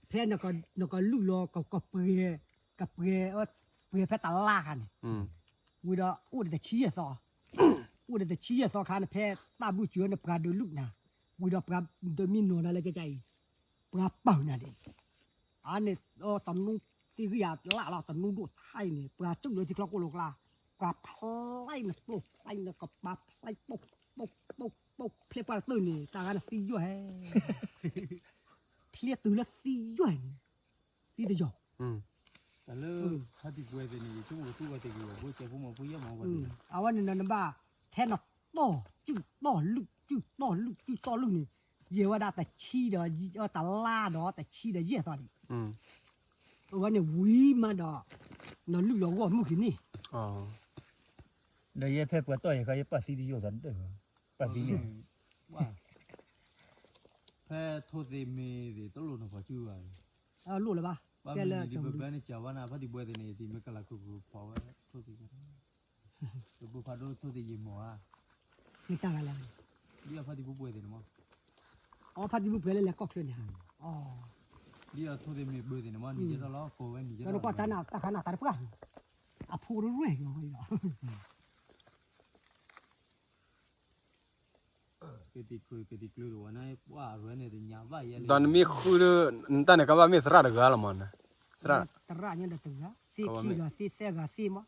ဖဲနကလုၢ်လီၤကပှဲၤ ကပှဲၤ ပှဲၤဖဲတလါခါန့ၣ်, ဝံၤဒီးအိၣ်ဒီးတဆံယဲၢ်သီ, အိၣ်ဒီးတဆံယဲၢ်သီခါန့ၣ် ဖဲတၢ်ဘုၣ်စၢၤန့ၣ် ပှၤဒုးလုၢ်နၤ, ဝံၤဒီးပှၤဒုးမံနီၤနၤလၢကကါအံၤ, ပှၤပာ်နၤဒံး အန့ၣ် တနူသ့ၣ်ဂံၢ်အလၣ်လီၤ တနူဒိၣ်ထါအံၤန့ၣ် ပှၤကၠိၣ်လၢထံချီကိၢ်လိာ်ကျါ, ပှၤဖျဲနတိၢ်ဖျဲနကပၤဖျဲပိၢ်ပိၢ်ပိၢ်ဖျဲပှၢ်တၢၢ်န့ၣ် တၢ်ဂၤန့ၣ်သံယိာ်ဟဲ, ဖျဲတုၤလၢသံယိာ်န့ၣ်, သံတယီၤ တၢ်လၢ ဟးတံၢ်ပှဲၤသ့ၣ်န့ၣ် ယဆိကမိၣ်ကသူဝဲသ့ၣ်ဂ့ၤဘၣ် ဘိကဲဖိမီၤဖိယဲၢ်မီၤဝဲန့ၣ်, အဝဲန့ၣ်နဘၣ် ထဲနတီၢ် စုၣ်တီၢ်လုၢ် စုၣ်တီၢ်လုၢ် စုၣ်တီၢ်လုၢ်န့ၣ် ယဲၢ်ဝဲဒၣ်တဆံဒီး တလါဒီးတဆံဒီးယဲၢ်သီန့ၣ်, အဝဲန့ၣ်ဝံၤမးဒီး နလုၢ်လီၤဂီၢ်မုၢ်က့ၤန့ၣ် ဒီးယဲဖဲပှၤတီၢ်ယဲခါ ယပာ်သံတယိာ်သးတဒၢၣ်, ပာ်သံန့ၣ် ဖဲထိၣ်သ့ၣ်မ့ၢ်သ့ၣ် တလိၣ်နီၢ်ပှၤစုဘၣ်, လိၣ်လၢၤဘၣ်, ဘၣ်မနုၤဒ်ပဘၣ်န့ၣ် ကၢ်ဝါနၤ ဖါတံၢ်ဘှဲသ့ၣ်န့ၣ် ယတံၤမ့ၢ်ကလၤခိၣ်ခိၣ်ဖီဝဲ ထိၣ်သ့ၣ်မ့ၢ် တပူၤဖးဒိၣ်ထိၣ်သ့ၣ်ယံာ်မီၤဧါ, မ့ၢ်တၢ်ဂၤလဲၣ်, ဒ်အဖါတံၢ်ပူၤပှဲၤသ့ၣ်န့ၣ်မီၤ, အဖါတံၢ်ပူၤပှဲၤလၢလဲၤကီၢ်ချၢန့ၣ်, ဒ်အထိၣ်သ့ၣ်မ့ၢ်ဘၢသ့ၣ်န့ၣ်မီၤ နံၤကဲထီၣ်လီၤ ကိးဝဲနံၤကဲထီၣ်လီၤ တၢ်ခါနၤတၢ်တပှၢ်, အဖိတရဲၣ်လီၤ ဒီးနမ့ၢ်ဃုဒီး နတၢ်န့ၣ်ကဘၣ်မ့ၢ်သရၣ်တဂၤလီၤမး, သရၣ်, သရၣ်ညါဒီးတဂၤ, သ့ခံဂၤသ့သၢဂၤသ့မး,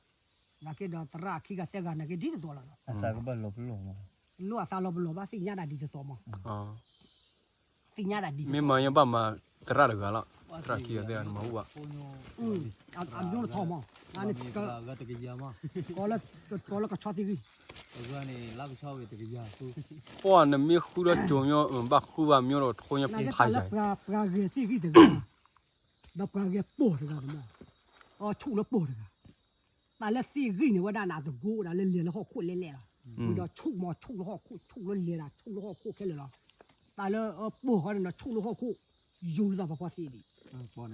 နာ်က့ဒီးသရၣ်ခံဂၤသၢဂၤ နာ်က့ဒ်သိးသိးလီၤ, အသးကဘၣ်လီၤပလိာ်မး, လီၤအသးလီၤပလိာ်ဘၣ် သ့ၣ်ညါဒၣ်ဒ်သိးသိးမး, သ့ၣ်ညါဒၣ်ဒ်သိးသိး, မ့ၢ်မၤညီဘၣ်မၤသရၣ်တဂၤလီၤ, သရၣ်ခံဂၤသၢဂၤန့ၣ်မၤဟူဘၣ်, အမျိုးထီၣ်မး, ကိးလၢကဆီသ့ၣ်ဂံၢ် ပှၤ နမ့ၢ်ဃုဒီးကၠိမီၤ ဘၣ်ဃုဘၣ်မီၤဒီးထိၣ်ညီဖးယံၤ, ပှၤဂဲၤသ့ၣ်ဂံၢ်တဂၤ, ဒီးပှၤဂဲၤပိာ်တဂၤန့ၣ်မီၤ, အီၤဆူၣ်လၢပိာ်တဂၤ, တၢ်လၢသ့ၣ်ဂံၢ်န့ၣ်ဝဲဒၣ်နးတကိးဒၣ်လၢလဲၤလၢဟီၣ်ခိၣ်လဲၣ်လဲၣ်လီၤ, ဝံၤဒီးဆူၣ်မီၤဆူၣ်လၢဟီၣ်ခိၣ် ဆူၣ်လၢလဲၤဒၣ်ဆူၣ်လၢဟီၣ်ခိၣ်ခဲလၢာ်လီၤ, တၢ်လၢပိာ်ဃီန့ၣ်ဒီးဆူၣ်လၢဟီၣ်ခိၣ်, ယူၤလၢတၢ်ဖးဖီ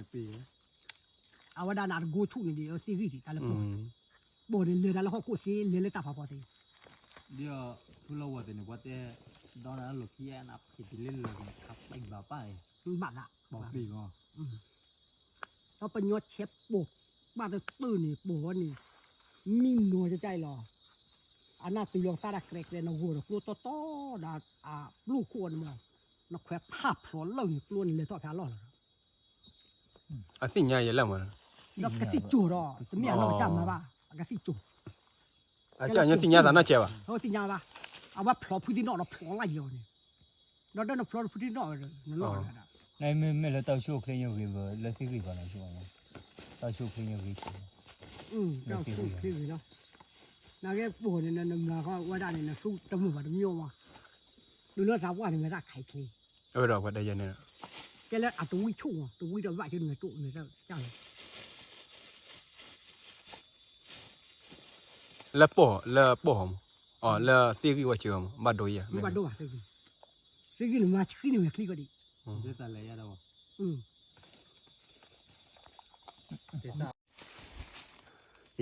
သ့ဒံး အဝဲဒၣ်နးတကိးဆူၣ်န့ၣ်ဒံး သ့ၣ်ဂံၢ်ဒံး တၢ်လၢပိာ်, ပိာ်န့ၣ်လဲၤတၢ်လၢဟီၣ်ခိၣ်သ့ လဲၤလၢတၢ်ဖးဖီသ့, ဒ်ထူလၢဝဲသ့ၣ်န့ၣ် ပှၤတဲ, ဒီနၤလီၢ်ခံအဲၣ်နၤဖံးတံၢ်လၢလၢာ်န့ၣ် ခးပံးဘၣ်ပၢ်အံၤ, ဘၣ်သး, ပီၤပံၤဂီၤ, ဒီးပညီဆဲးပိာ်, ဘၣ်တတၢၢ်န့ၣ် ပိာ်ဝဲန့ၣ်, မံနီၤကၠၢ်လီၤ, အနၢ်တုၤလီၤသၣ်ဒၣ်ကြဲးကြဲး နဂီၤဒီးကျိတီတီဒီးအပျိၢ်ခိၣ်န့ၣ်မီၤ, နခွဲးဖးဖျိးလၢာ်န့ၣ် ကျိန့ၣ်လဲၤထီၣ်ဖဲအလီၢ်လီၤ အသ့ၣ်ညါယဲလၢမး, ဒီးကသံၣ်ကၠိၤဒီး တမ့ၢ်အနီၢ်ကစၢ်မၤဘၣ်, အကသံၣ်ကၠိၤ, အကၠိၤသ့ၣ်ညါသးနီၢ်ကဲဘၣ်, သ့ၣ်ညါဘၣ်, အဝဲဖျိးဖုသ့ၣ်နီၣ်ဒီးဖျိးလၢ်ယီၤန့ၣ်, ဒီးဒီးနဖျိးဖုသ့ၣ်နီၣ်, နနီၣ်, မ့ၢ်လၢတၢ်အိၣ်ဆူၣ်အိၣ်ချ့ညိဂ့ၤဘၣ် လၢသ့ၣ်ဂံၢ်ဘၣ်လီၤ, တၢ်အိၣ်ဆူၣ်အိၣ်ချ့ညိဂ့ၤ, တၢ်အိၣ်ဆူၣ်အိၣ်ချ့ဂ့ၤလီၤ, နကဲပိာ်န့ၣ် နမၤဃီဝဲဒၣ်န့ၣ် နသူတမုာ်ဘၣ်တမံၤမး, တုၤလၢသးပှၢ်န့ၣ် မ့ၢ်တၢ်ခးချ့ အဝဲဒီးပှၤတဲယဲန့ၣ်, ကဲလၢအတဝံၣ်ဆူၣ်မး တဝံၣ်ဒီးဘၣ်ကၠိန့ၣ်တိၣ်န့ၣ်တၢ်လီၤ, လၢပိာ် လၢပိာ်ဃီမး, အလၢသ့ၣ်ဂံၢ်ဝဲစၢၤမး ဘၣ်ဒိယဲ, မ့ၢ်ဘၣ်ဒိဘၣ်သ့ၣ်ဂံၢ်, သ့ၣ်ဂံၢ်န့ၣ်မၤဆှံန့ၣ်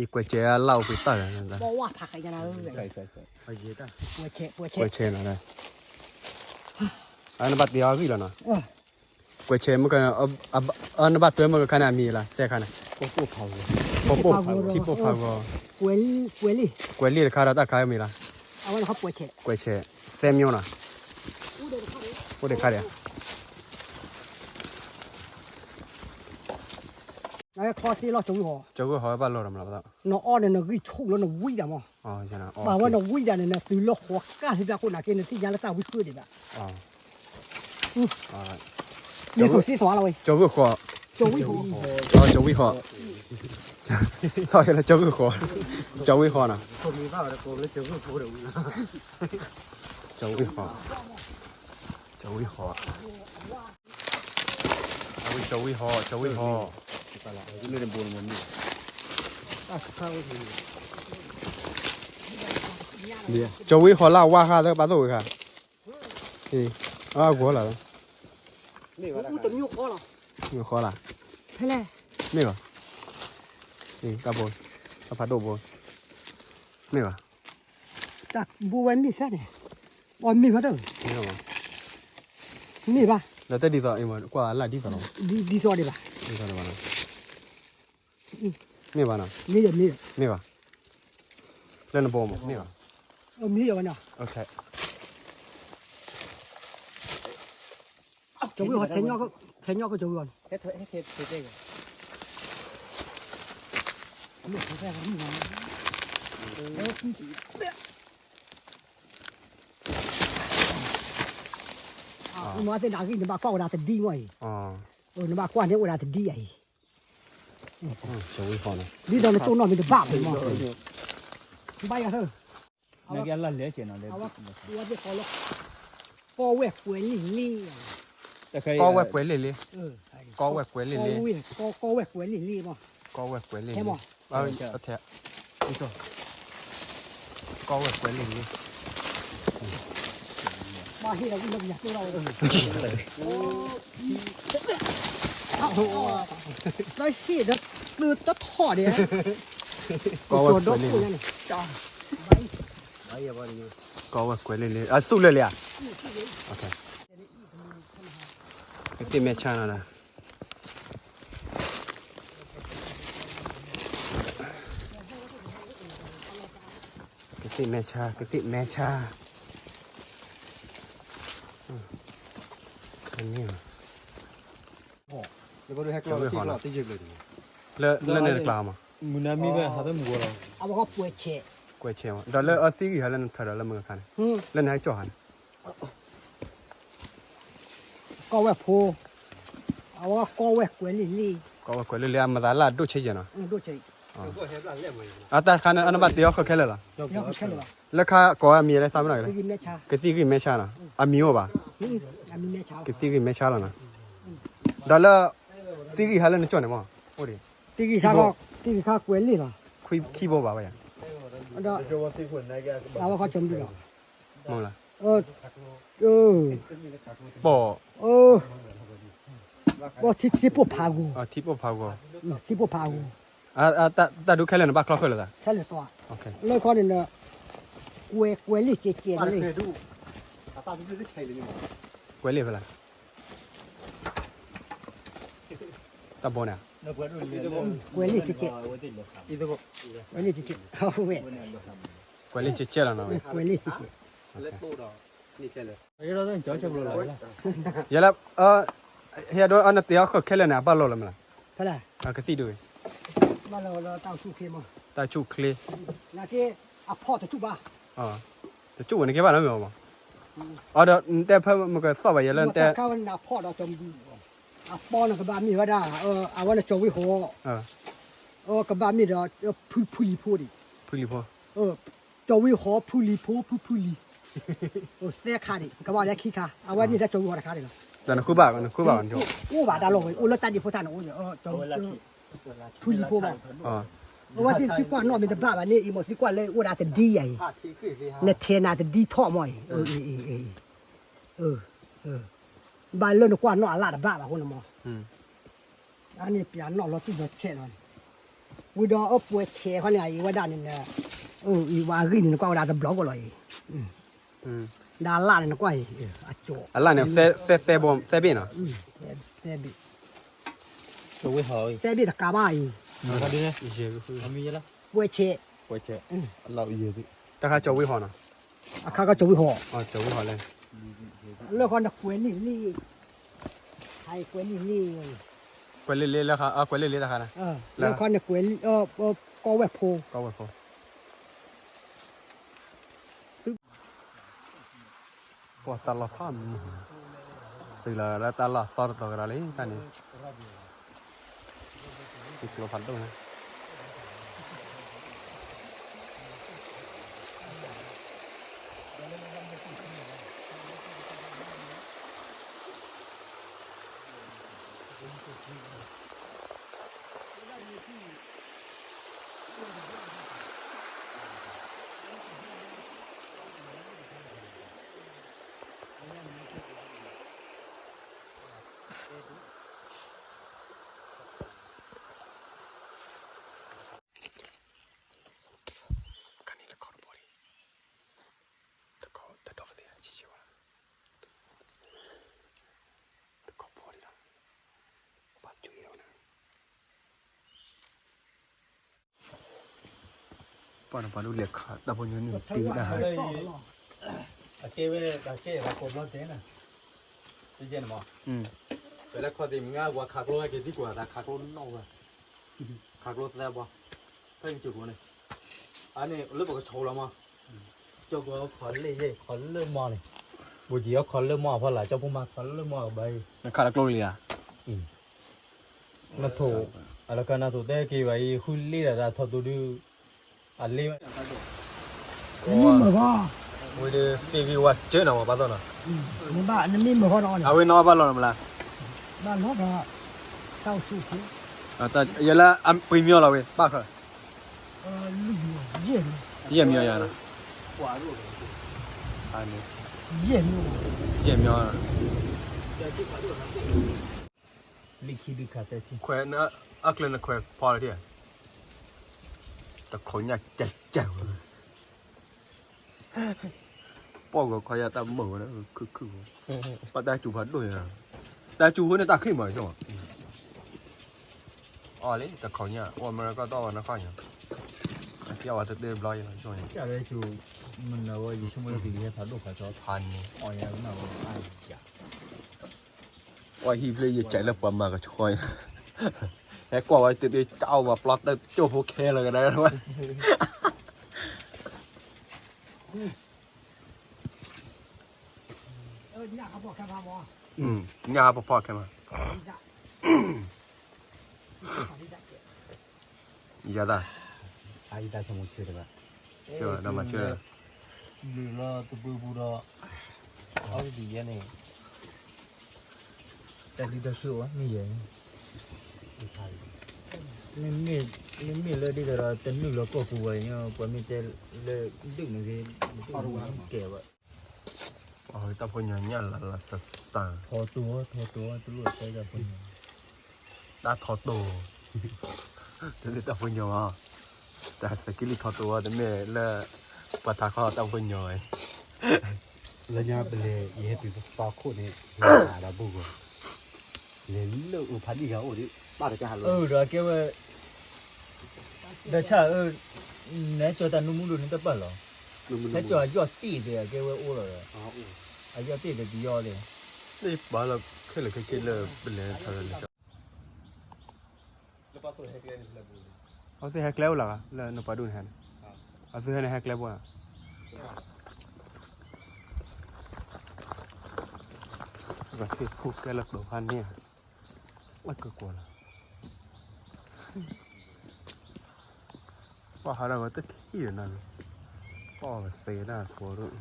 ဝဲချံကီၢ်ဒံး, အံၤကွဲးစဲးလၢအိၣ်ဖဲတၢ်, ကွဲးဆဲးနီၤ, အနဘၣ်တဲအီၤဂံၢ်လီၤနီၤ, ကွဲးဆဲးမ့ၢ်က, နဘၣ်တဲအီၤဂံၢ်လီၤနီၤ, ကွဲးဆဲးမ့ၢ်က, အနဘၣ်တဲမ့ၢ်ကခါန့ၣ်အမံၤလီၤ, သဲခါန့ၣ်, ထံပိာ်ဖးဂီၤ, ကွဲးလံၢ်တခါဒီးတၢ်ခါအမံၤလီၤ, ကွဲးဆဲး သဲမၠိနီၤ, အိၣ်ဒံးခါဒံး နကဲချီသ့လီၤ ကၠီဝံၢ်ဟီ, ကၠီဝံၢ်ဟီဘၣ်လီၤဒီးမးလီၤ, နအီၣ်န့ၣ်နဂံၢ်ဆူၣ်လၢနဝံဒၣ်မး, ဘၣ်ဝဲနဝံဒၣ်န့ၣ် နတုၤလၢဃီကၢ်လံဘၣ်ခိၣ်နာ်က့ နသ့ၣ်ညါလၢတၢ်ဝံဃုာ်ဒံးဘၣ်, ကၠီဝံၢ်ဟီ, ကၠီဝံၢ်ဟီ, ကၠီဝံၢ်ဟီ, ကၠီဝံၢ်ဟီနီၤ, ကၠီဝံၢ်ဟီ, ကၠီဝံၢ်ဟီ ကၠီဝံၢ်ဟီ, ကၠီဝံၢ်ဟီ, ကၠီဝံၢ်ဟီလၢအဝါဃါသပှၢ်သိၣ်ဝဲခါ, အဂီၢ်လီၤ, မ့ၢ်ဃီလီၤ, ဖဲလဲၣ်, မ့ၢ်ဘၣ်, တၢ်ဘိ, တၢ်ဖးဒိၣ်ဘိ, မ့ၢ်ဘၣ်, တၢ်ဘိဝဲမ့ၢ်သၣ်န့ၣ်, အီၤမ့ၢ်ဘၣ်တၢ်, မ့ၢ်ဘၣ်, လၢတၢ်ဒ်သိးအံၤမ့ၢ်ကွၢ်လၢဒ်သိးလီၤ, ဒ်သိးဒံးဘၣ်, ဒ်သိးဒံးဘၣ်နီၤ, မ့ၢ်ဘၣ်နီၤ, မ့ၢ်, မ့ၢ်ဘၣ်, လၢနဘိမ့ၢ်, မ့ၢ်ဘၣ်, မ့ၢ်ဝဲနီၤ, ကၠီဝံၢ်ဟီ, ထဲညီကၠီဝံၢ်ဟီန့ၣ်, မ့ၢ်သ့ၣ်နဂံၢ် နဘၣ်ကွၢ်ဝဲဒၣ်တဒံမ့ၢ်အံၤ, နဘၣ်ကွၢ်န့ၢ်ဝဲဒၣ်တဒံအံၤ, ဒ်သိးနတိၢ်နီၣ်မ့ၢ်တဘၣ်ဘၣ်မ့ၢ်, ဘၣ်ယၤသၢ အဝဲသ့ၣ်ကိးလၢ ကီၢ်ဝဲၢ်ကွဲးလ့ၣ်လ့, ကီၢ်ဝဲၢ်ကွဲးလ့ၣ်လ့, ကီၢ်ဝဲၢ်ကွဲးလ့ၣ်လ့, ကီၢ်ဝဲၢ်ကွဲးလ့ၣ်လ့မး, ကီၢ်ဝဲၢ်ကွဲးလ့ၣ်လ့, ကီၢ်ဝဲၢ်ကွဲးလ့ၣ်လ့, လၢဟ့ၣ်ဒီးကျၢၤတထီၣ်ဒံး, ကိးဝဲကွဲးလံ, ကိးဝဲကွဲးလံလံ, အဆူၣ်လၢလံဧါ, ကသ့ၣ်မဲဆါနီၤ, ကသ့ၣ်မဲဆါ, ကသ့ၣ်မဲဆါ, လၢလၢန့ၣ်တကျါမး, မုၢ်နၤမံဘဲဟးဖဲမုၢ်ဂီၤလီၤ, ကွဲးဆဲးမး, ဒီးလၢအသံဂံၢ်ဟးလၢနထၢၣ်ဒီးလၢမုၢ်ဂၤခါန့ၣ်, လၢနဟဲကၠီၣ်ဟးန့ၣ် ကိးဝဲၢ်ဖိ, အဝဲကိးဝဲၢ်ကွဲးလံလံ, ကိးဝဲၢ်ကွဲးလံလံ အမၤသးလၢအဒိၣ်ဆဲးယဲၢ်နီၤ, အတၢ်ခါန့ၣ် အနဘၣ်တ့အီၣ်ခၢၣ်ခဲလၢာ်လီၤ, လၢခါကိးဝဲအမံၤလၢသးမနီၤကလဲၣ်, ကသံၣ်ဂံၢ်မဲဆါနီၤ, အမံၤအိၣ်ဘၣ်, ကသံၣ်ဂံၢ်မဲဆါလီၤနီၤ, ဒီးလၢ သံဂံၢ်ဟးလၢနကၠီၣ်န့ၣ်မး, အိၣ်ဒံး, သံဂံၢ်ဆါ, သံဂံၢ်ဆါကွဲးလံလီၤ, ခံဘိဘၣ်ဝဲယၤ, ဒီး အဝဲခီကၠီမံလီၤ, မ့ၢ်လၢ ပိာ်, ပိာ်ထံ ထံပိာ်ဖးဂီၤ, ထံပိာ်ဖးဂီၤ, ထံပိာ်ဖးဂီၤ, တၢ်ဒုးခဲလၢာ်န့ၣ် ဘၣ်ချီဃၢလၢာ်သး, ခဲလၢာ်သီ, လၢခီန့ၣ် ကွဲး ကွဲးလံကဲးကဲးလံ, ကွဲးလံဖဲလဲၣ် တၢ်ဘီန့ၣ်, ကွဲးလံကဲးကဲး, ကွဲးလံကဲးကဲး, ဝဲ, ကွဲးလံကဲးကဲးလီၤနီၤ, ကွဲးလံကဲးကဲး, ယဲလၢ ဟဲဒိးအနတ့အီၣ်ခၢၣ်ခဲလၢာ်န့ၣ် အဘၣ်လီၤလၢမ့ၢ်လၢ, ဖဲလဲၣ်, ကသံၣ်ဒုး, ဘၣ်လီၤလၢတၢ်ဆူၣ်ချ့မး, တၢ်ဆူၣ်ချ့, နာ်က့ အဖီၣ်တဆူၣ်ဘၣ်, တဆူၣ်ဝဲန့ၣ်ကဲဘၣ်နီၤမ့ၢ်မး, အဒီးနတဲဖဲမကသီၣ်ဘၣ်ယဲလၢနတဲ, နဖီၣ်ဒီးကၠီမံ, အပီန့ၣ်ကဘၣ်မ့ၢ်ဝဲဒၣ်, အဝဲန့ၣ်ကၠီဝံဟီ, ကဘၣ်မ့ၢ်ဒီး ဖုလံၤဖိဒံး, ဖုလံၤဖိ, ကၠီဝံဟီ ဖုလံၤဖိ ဖုဖုလံၤ, သၢခါဒံး ကဘၣ်လၢခံခါ အဝဲန့ၣ်တၢ်ကၠီဝံဟီတခါန့ၣ်လီၤ, နဃုဘၣ်, နဃုဘၣ်, အိၣ်ဘၣ်တၢ်လီၢ်ဝဲ အိၣ်လၢတၢ်ဒ့ဖိသၣ်န့ၣ်အိၣ်, ဖုလံၤဖိမး, အဝဲသ့ၣ်သံကွၢ်နီၣ်မ့ၢ်တဘၣ်ဘၣ်န့ၣ် အံၤမ့ၢ်သံကွၢ်လၢအိၣ်ဒၣ်တဒ်ယၤအံၤ, နထဲနၤတဒ်ထီၣ်မးအံၤ, ဘၣ်လၢနကွၢ်နီၣ်အလၣ်တဘၣ်ဘၣ်အဃိန့ၣ်မး အန့ၣ်ပျးနီၣ်လီၤတံၢ်လီၤဆဲးလီၤန့ၣ်, ဝံၤဒီးအပှဲၤဆဲးခီန့ၣ် အံၤဝဲဒၣ်န့ၣ်, အံၤဝဲအဂံၢ်န့ၣ် နကွၢ်ဝဲဒၣ်တဘျီကီးလီၤအံၤ, ဒၣ်လၣ်န့ၣ် နကွၢ်အံၤ, အကၠီ, အလၣ်န့ၣ် သဲဘ့ၣ်နီၤ, သဲဘ့ၣ်, သဲဘ့ၣ်တကးဘၣ်အံၤ, ပှဲၤဆဲး, တၢ်ခါကၠီဝံဟီနီၤ, အခါကၠီဝံဟီ, ကၠီဝံဟီလဲၣ်, လၢခီန့ၣ်ကွဲးလံလံ, ကွဲးလံလံ, ကွဲးလံလံလၢခါ, ကွဲးလံလံတၢ်ခါန့ၣ်, လၢခီန့ၣ်ကွဲးလံ, ကီဝဲၢ်ဖိ, ကီဝဲၢ်ဖိ, ပှၤတၢ်လီၢ်ဖးမုၢ်, တုၤလီၤလၢတၢ်လီၢ်သီတတီၤကဒီးလံတၢ်န့ၣ်, ကျိဖးဒိၣ်န့ၣ် ကန့ၣ်တခီတဘီလံ, တခီတဒီသ့ၣ်ဆံးဆံးဝဲ, တခီဘီလံလီၤ, ဘၣ်ကွံာ်အီၤန့ၣ်, ပှၤန့ၣ်ပှၤဒိၣ်လဲၤခးတၢ်ဖိညိန့ၣ်တ့ဝဲဒၣ်ဟဲ, အကဲဝဲတၢ်ကဲတၢ်ကိးဘျီတဲနၤ, တကဲန့ၣ်မး, ပလဲၤခီသ့ၣ်မုၢ်ငါဝဲခးကျိဟဲက့ၤသံကွၢ်သးခးကျိနီၣ်ဝဲ, ခးကျိသၢဘီ, ဖဲကစၢၢ်ကိးန့ၣ်, အန့ၣ်လၢပကဆီလီၤမး, ကၠီကီၢ်ခီလၢယဲၢ်ခီလၢမီၢ်န့ၣ်, ဘိၣ်ကံအီခီလၢမီၢ်အဖီလာ် ကၠီဖိမၤခီလၢမီၢ်ကဘၣ်အံၤ, နခးလၢကျိကလံၤဧါ, နထိၣ်, အလၢကနၤထိၣ်တဲက့ၤဘၣ်အံၤ ဃုလ့ဒၣ်တၢ်ထီၣ်သိးဒုး, အလ့, နမ့ၢ်မုာ်ဃီ, ဝဲဒၣ်သ့ၣ်ဂ့ၤဝါကၢနၤမးဘၣ်သီနီၤ, နမ့ၢ်မုာ်ဃီဒီး, အဝဲနီၢ်ဘၣ်လီၤနမးလၢ, ဘၣ်လီၤဒီး, တၢ်အိၣ်ဆူၣ်အိၣ်ချ့, ယဲလၢအပှ့ၤမံအီၤလီၤဝဲ ဘၣ်ဃး ယဲၢ်မံအီၤယၤနီၤ, ယဲၢ်မံအီၤ, လံခံဒုးခးသၢထံ, ခွဲး, အကျဲနခွဲးဖီလီၤထံၣ်ဧါ, တခိးညၣ်ကၢ်ကၢ်ဝဲ, ပီၣ်ဂီၤခီယၢ်တၢ်မုာ်ဝဲဒၣ် ခုၣ်ခုၣ်ဝဲ, ပှၤတၢ်စူၤဖးဒိၣ်ညါ, တၢ်စူၤဃိန့ၣ်တၢ်ချံၣ်မး, အီၤလံ တခိးညၣ် အိၣ်အမဲရကီၢ်တအီၣ်ဝဲနီၢ်ခီၣ်ညါ, အကဲဝဲတသ့ဘျီယၤ, မနုၤဝဲယဆိကမိၣ်လၢကယဲၢ်ဖးဒိၣ်ခါကၠီဖးန့ၣ်, အီၤယၤကနၣ်ဝဲအါယၤ ပှၤဟံၣ်ဖျၢၣ်ယကဲးလၢပှၤမၤကဆှီ, ဟဲကွၢ်ဝဲတုၤတုၤကအိၣ်ပှၤပျီတကၠိၢ်ဖိခဲလၢာ်ကဒါဝဲ, ညၣ်ပဖီၣ်ခဲမး, ယၤတၢ်, ဆၢဒီးမၤဆၢ, ဘျုးလီၤတဘျုးပူၤဒီး, အဝဲဒ်ယဲန့ၣ်, တၢ်လံတၢ်ဆူၣ်အီၤမ့ၢ်ယဲ, မ့မ့ၢ်လၢဒ်သိးဒီးတနုာ်လၢကီၢ်ပူၤဝဲညီ ပှၤမ့ၢ်တဲလၢဒုးန့ၣ်ဂ့ၤ, ဒုးန့ၣ်ဂ့ၤကဲဝဲ, တၢ်ဖိညီညၣ်လၢ်လၢ်စၢ်စၢ်, ထီတိၤ ထီတိၤ တလိၣ်တဲတၢ်ဖိညီ, တၢ်ထီတိၤ, တၢ်ဖိညီ, တၢ်သးကံၢ်လံထီတိၤဝဲ တမ့ၢ်လၢ ပှၤထးခီတၢ်ဖိညီဝဲ လၢညါပလဲၤ ယဟဲတုၤသီခိၣ်န့ၣ် လၢအဒီးဘူၣ်ဂီၤ, လဲၤလၢအူဖးဒံၣ်ဂၤအိၣ်ဒီး ဘၣ်တကဟးလီၤ, ဒီးကဲဝဲ, ဒီးဆၣ်ဧၢ, နဟဲကၠီၤတၢ်နူမူဒိၣ်န့ၣ်တပာ်လီၤ, ဟဲကၠီၤအယီၢ်တ့ၢ်သ့ၣ် ကဲဝဲအိၣ်လီၤဒီး, အယီၢ်တ့ၢ်သ့ၣ်ပယီၤသ့ၣ်, ပဘၣ်လၢခဲလၢာ်ခဲဆ့လၢပလဲၤထီၣ်လၢ အဝဲသ့ၣ်ဟဲကျဲအိၣ်လၢၤဂၤ လၢနပှၤဒိၣ်န့ၣ်ဟဲန့ၣ်, အဝဲသ့ၣ်ဟဲန့ၣ်ဟဲကျဲဘိဧါ, ပှၤထံၣ်ဖိကဲလၢကျိၤဖးန့ၣ်, အကကွီၤလီၤ, ပှၤဟးဒီးဝဲတထံၣ်ဒီးနၤ, ပှၤကသ့ဒၣ်ဖိဒိၣ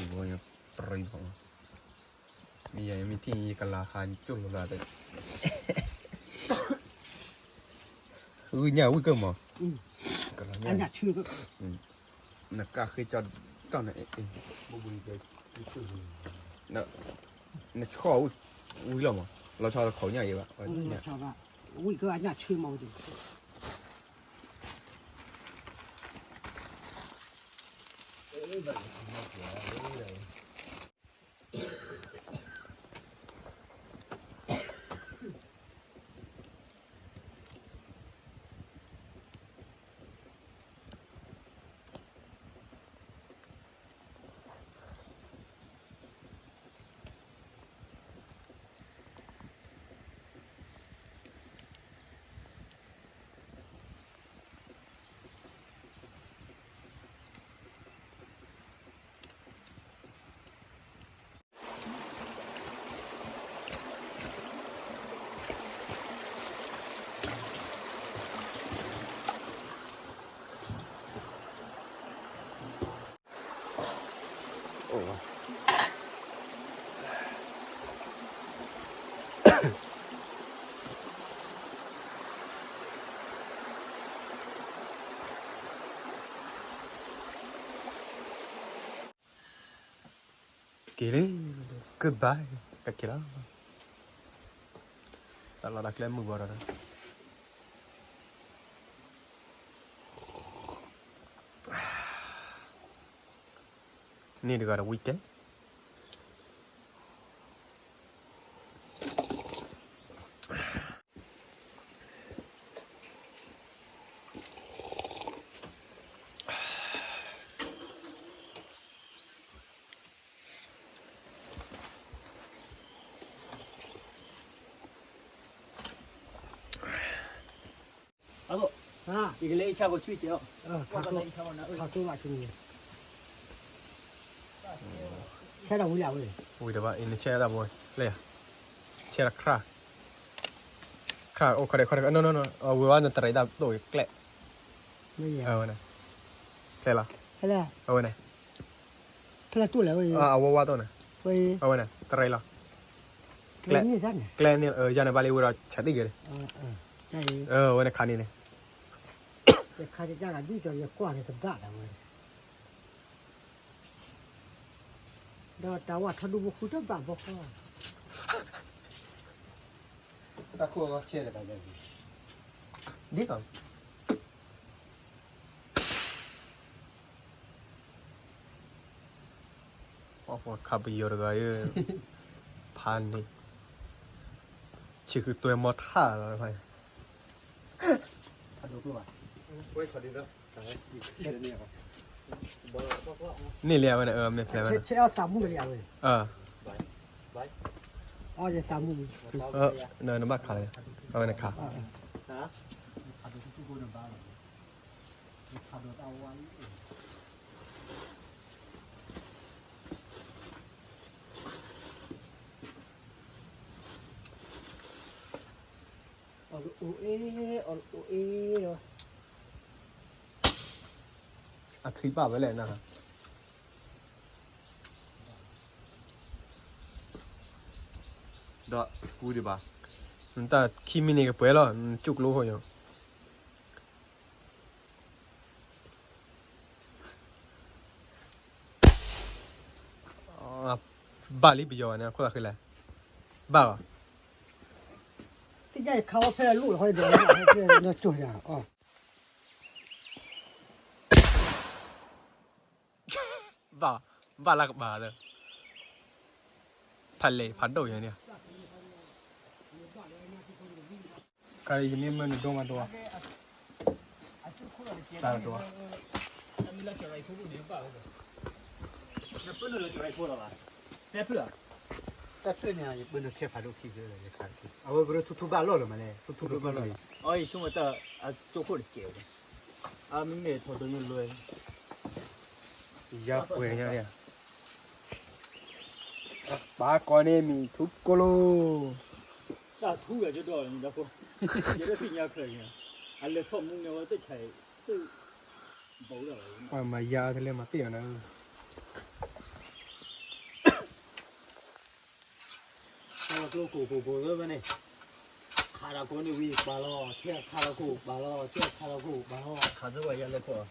် ဝံၤဘီယပြံဖီ, မ့ၢ်ယၤမ့ၢ်ထံၣ်ယကလၤဟးကၠိၣ်လီၤလၢ်, ဂုၢ်ညၣ်ဝံၣ်ကၢၢ်မး, ကလၤညၣ်, နကၣ်ဃ့ကၠီၣ်တီၢ်န့ၣ်, နဆီၣ်ဝံၤလီၤမး, လီၤဆီတခိးညၣ်ယဲဘၣ်, ဝံၣ်ကၢၢ်အညၣ်ဆၢမးဝံၤ က့ၤလံ, goodbye, ကက့ၤလီၤ, တၢ်လီၢ်တၢ်ကျဲမုာ်ဘၣ်ဒီး, န့ၣ်တဂၤဒီး weekend. ယကလဲၤအံၤဆၣ်ဖိဆူၣ်ကဲးအီၤ, ဆဲးဒီးဝံၤလၢဝဲ, ဝံၤဒီးဘၣ်အံၤနဆဲးဒၣ်ဘိ, လၢယၤ, ဆဲးဒီးခရၣ်, ခရၣ်အိၣ်ခီဒဲးခီဒဲး, အဝဲဘၣ်နတရံးတၢ်တိၣ်ကျဲ, အဝဲန့ၣ်, ကျဲလီၤ, အဝဲန့ၣ် ဖဲလဲၣ်တိၣ်လဲၣ်ဝဲ, အဝဲဝါတိၣ်န့ၣ်, အဝဲန့ၣ် တရံးလီၤ, ကျဲန့ၣ်, ကျဲန့ၣ် ယၤန့ၣ်ဘၣ်လံဝဲဒီးဆဲးတံၢ်က့ၤ, အဝဲန့ၣ်ခါန့ၣ်န့ၣ်, ယခါတကၢ်ဂၤဒ်သိးယကွၢ်န့ၣ်တဘၣ်ဒၣ်ဝဲ, ဒီးတၢ်ဝဲထီဒူဖိဃုတဘၣ်ဘီဃီ, တၢ်ခိၣ်အဂီၢ်ဆဲးလၢၤဘၣ်ယၤန့ၣ် ဒ်သိး ပှၤခးပယီၤတဂၤဧၢ, ဖးန့ၣ်, ဆံဃုတွဲမီထၣ်လီၤ, ဖး န့ၣ်လံအဝဲန့ၣ် အမ့ၢ်ဖျဲးဝဲန့ၣ်, ဆဲးအီၣ်သးမူလံအဝဲ, အ, နဘၣ်ခးလၢ, အဝဲန့ၣ်ခး, အီၣ်လၢအိၣ်အ့ၣ်, အီၣ်လၢအိၣ်အ့ၣ်လီၤ, အချံဘၣ်ဝဲလဲၣ်နၤ, ဒီးကူဒံးဘၣ်, နတၢ်ခံမံးနံးကပှဲၤလီၤ, နကၠူၣ်ကျိဃိယီၤ ဘၣ်လံပယီၤန့ၣ် ခိၣ်သးဃံလဲၣ်, ဘၣ်လီၤ, သ့ၣ်ညါယခါဝဲဖဲအလိၣ်လီၤ, ဒီး ဘၣ်, ဘၣ်လၢကဘၣ်လၢ, ဖးလဲၢ်ဖးဒိၣ်ယၤန့ၣ်, ခါယမ့ၢ်မၢနဒိမးဒိ, တၢ်တဝါ, နပၢနုာ်လီၤကၠီၤရၤဖိဒိၣ်န့ၣ်ဘၣ်ဝဲ, တဲဖုၣ်ဧါ, တဲဖုၣ်န့ၣ် ယပၢနုာ်ခဲဖးဒိၣ်ခံဖုၣ်, အဝဲကရၢထူထူဘၣ်လီၢ်လၢၤမးလဲၣ်, ထူထူဘၣ်လီၢ်, အယဆိကမိၣ်တၢ်အကၠိခိၣ်တစဲးဝဲ, အမ့မ့ၢ်ထီၣ်ဒိညိလွဲ, ယပှဲၤညါ, ပၢ်ကီန့ၣ်မံၤထူကိၣ်လိ, တၢ်ထူဂၤကဒီးမံၤဒီးဖိ, ယတသ့ၣ်ညါချၢးန့ၣ်, အလဲၤထီၣ်မူန့ၣ်ဝဲတဆဲး, ပှၤမၤယါတလဲမၤတ့ၢ်အီၤနၤ, ခးလီၤကျိခိၣ်ဖိဖိသ့ၣ်ဝဲန့ၣ်, ခးဒီးခိၣ်န့ၣ်ဝံၤပာ်လီၤ, ဆဲးခးလီၤခိၣ်ပာ်လီၤ, ဆဲးခးလီၤခိၣ်ပာ်လီၤ, ခးစၢၤဝဲယၤလဲၤခိၣ်,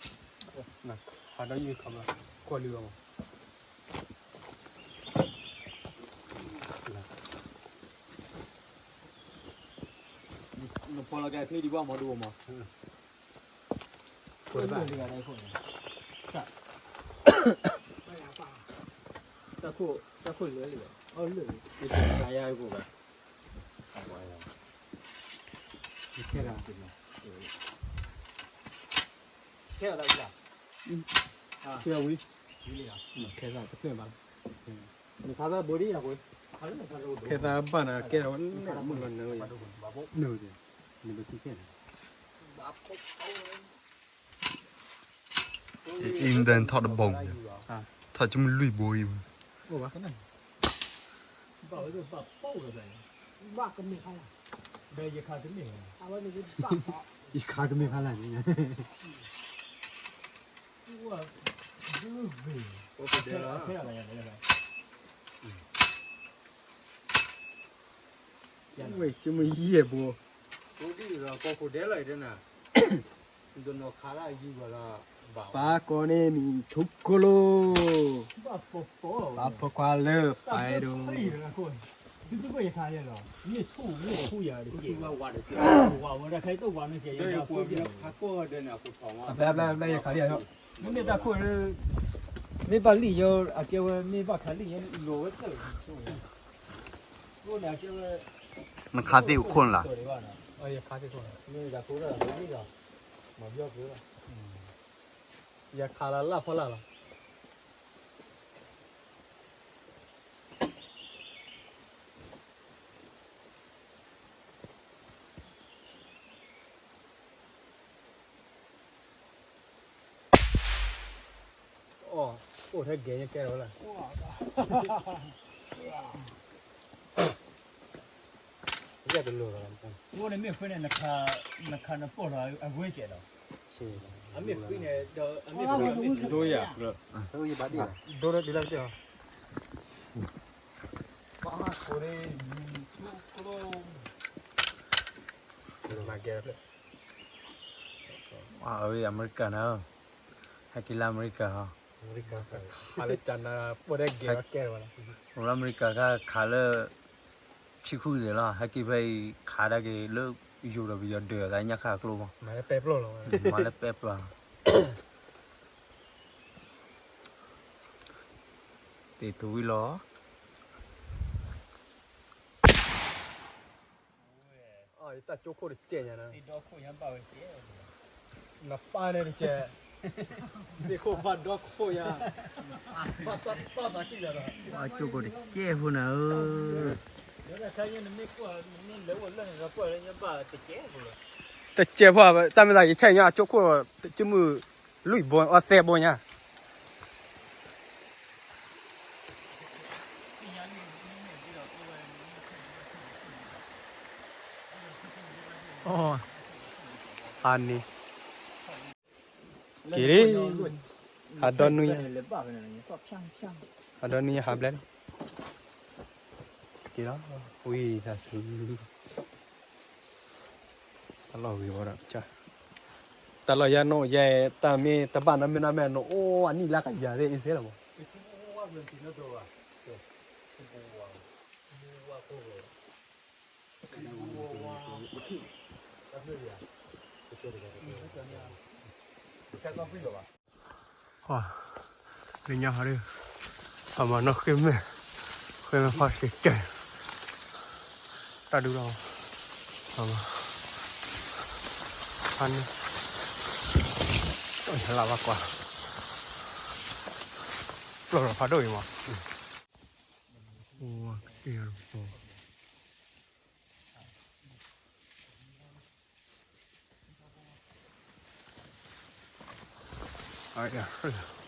ခးဒီးယုၢ်ခးဘၣ်, ကွၢ်လံဘၣ်မး, နဖီလီၤကဲချ့ဒံးဘၣ်မးဒိၣ်မး, တၢ်ခိၣ်လၢာ်လံ, အီၣ်လၢာ်လံ, ယတၢ်ယါအံၤဘၣ်, ယဆဲးဒၣ်, ဆဲးဒၣ်, ဆဲးဝံၤ, ခဲသးတဖျၢၣ်ဘၣ်, ခဲသးဘၣ်နၤကဲထီၣ်ဝဲ, မုၢ်လီၤနၢၤဝဲ, နဘၣ်ခံဆဲးန့ၣ် အံၤမ့ၢ်ဒၣ်ထီၣ်တဘီ, ထီၣ်ကမုၢ်လွံၢ်ဘိအံၤ, ယခးကမ့ၢ်ဖးလၢ်န့ၣ်, ဝဲကမုၢ်ယဲၢ်ဘိ, ပၢ်ကီန့ၣ်မံၤထူကိၣ်လိ, ပၢ်ဖိခွါလၢပှဲၤဒိၣ်, အဘျါဘျါဘျါယခးလံ, မ့မ့ၢ်တၢ်ခိၣ်, မ့ၢ်ဘၣ်လံၣ်ယီၤ အကဲဝဲ မ့ၢ်ဘၣ်ခးလံၣ်ယီၤ လီၤဝဲတၢ်, နခးသ့ၣ်အိၣ်ခိၣ်နလၢ်, ယခးလၢလၢ်ဖီလာ်လီၤ. အိၣ်ထဲဂဲၤညါကဲလီၤလၢ်, အဃိန့ၣ်မ့ၢ်ဃုန့ၣ် နခးနပိာ်လီၤအဂ့ၤစဲးဒီး, မ့ၢ်ဃုန့ၣ်ဒီး, ဒိယၤ, ဒိဒ်လၢကတၢၢ်, ပှၤကိးန့ၣ် မံၤထူကျိ, မၤကဲ, အဝဲအမဲရကၤန့ၣ်, ဟဲက့ၤလၢအမဲရကၤဟီ, ခးလၢကနၤ ပိာ်ထဲဂဲၤကဲလီၤ, လၢအမဲရကၤခါခးလၢ ဆ ဆံဃုသ့ၣ်လီၤ ဟဲက့ၤဖဲအံၤ ခးဒၣ်က့ၤလၢယိၤဒီးပယီၤဒၢးသးညါခါအကျိမး, မၤလၢပဲပျီၢ်လီၤ, သ့ၣ်ထူဝံၤလီၤ. တၢ်ကၠိခိၣ်တကဲညါ, နပၢ်န့ၣ်တကဲ, သ့ၣ်ခိၣ်ဘၣ်ဒီခိၣ်ညါ, ဘၣ်တၢ်တၢ်သးကံၢ်လီၤဒီး, ကၠိခိၣ်တကဲဖိနၤဧၢ, တကဲဖိ, တၢ်မ့ၢ်သးယဆဲးညါအကၠိခိၣ်, ကမုၢ်လွံၢ်ဘိအီသဲဘိညါ အန့ၣ်, က့ၤလံ, ဟးဒီနွံ, ဟးဒီနွံဟးဘျဲၣ်လံ, က့ၤလီၤ, ဝံသးစူၤ, တၢ်လီၢ်ဂ့ၤဝဲဒီး, တၢ်လီၢ်ယဲနိၣ်ယဲ, တၢ်မ့ၢ်တဘၣ်နီတမံၤနီတမံၤ နအိၣ်အနံၣ်လၢကယၤသ့ၣ်အံၤသ့လီၤမး. လၢညါဟီဒု, ဟးမၤနီၣ်ဃ့မဲာ်, ဃ့မဲာ်ဖီစ့ကဲ, တၢ်ဒုလီၤ, ဟးမၤ, ဖးန့ၣ်, လၢဘၣ်ကွၢ်, ပျီၢ်လီၤဖးဒိၣ်အံၤမး, အိၣ်ကတ့ၢ်အီၤတပီၤ.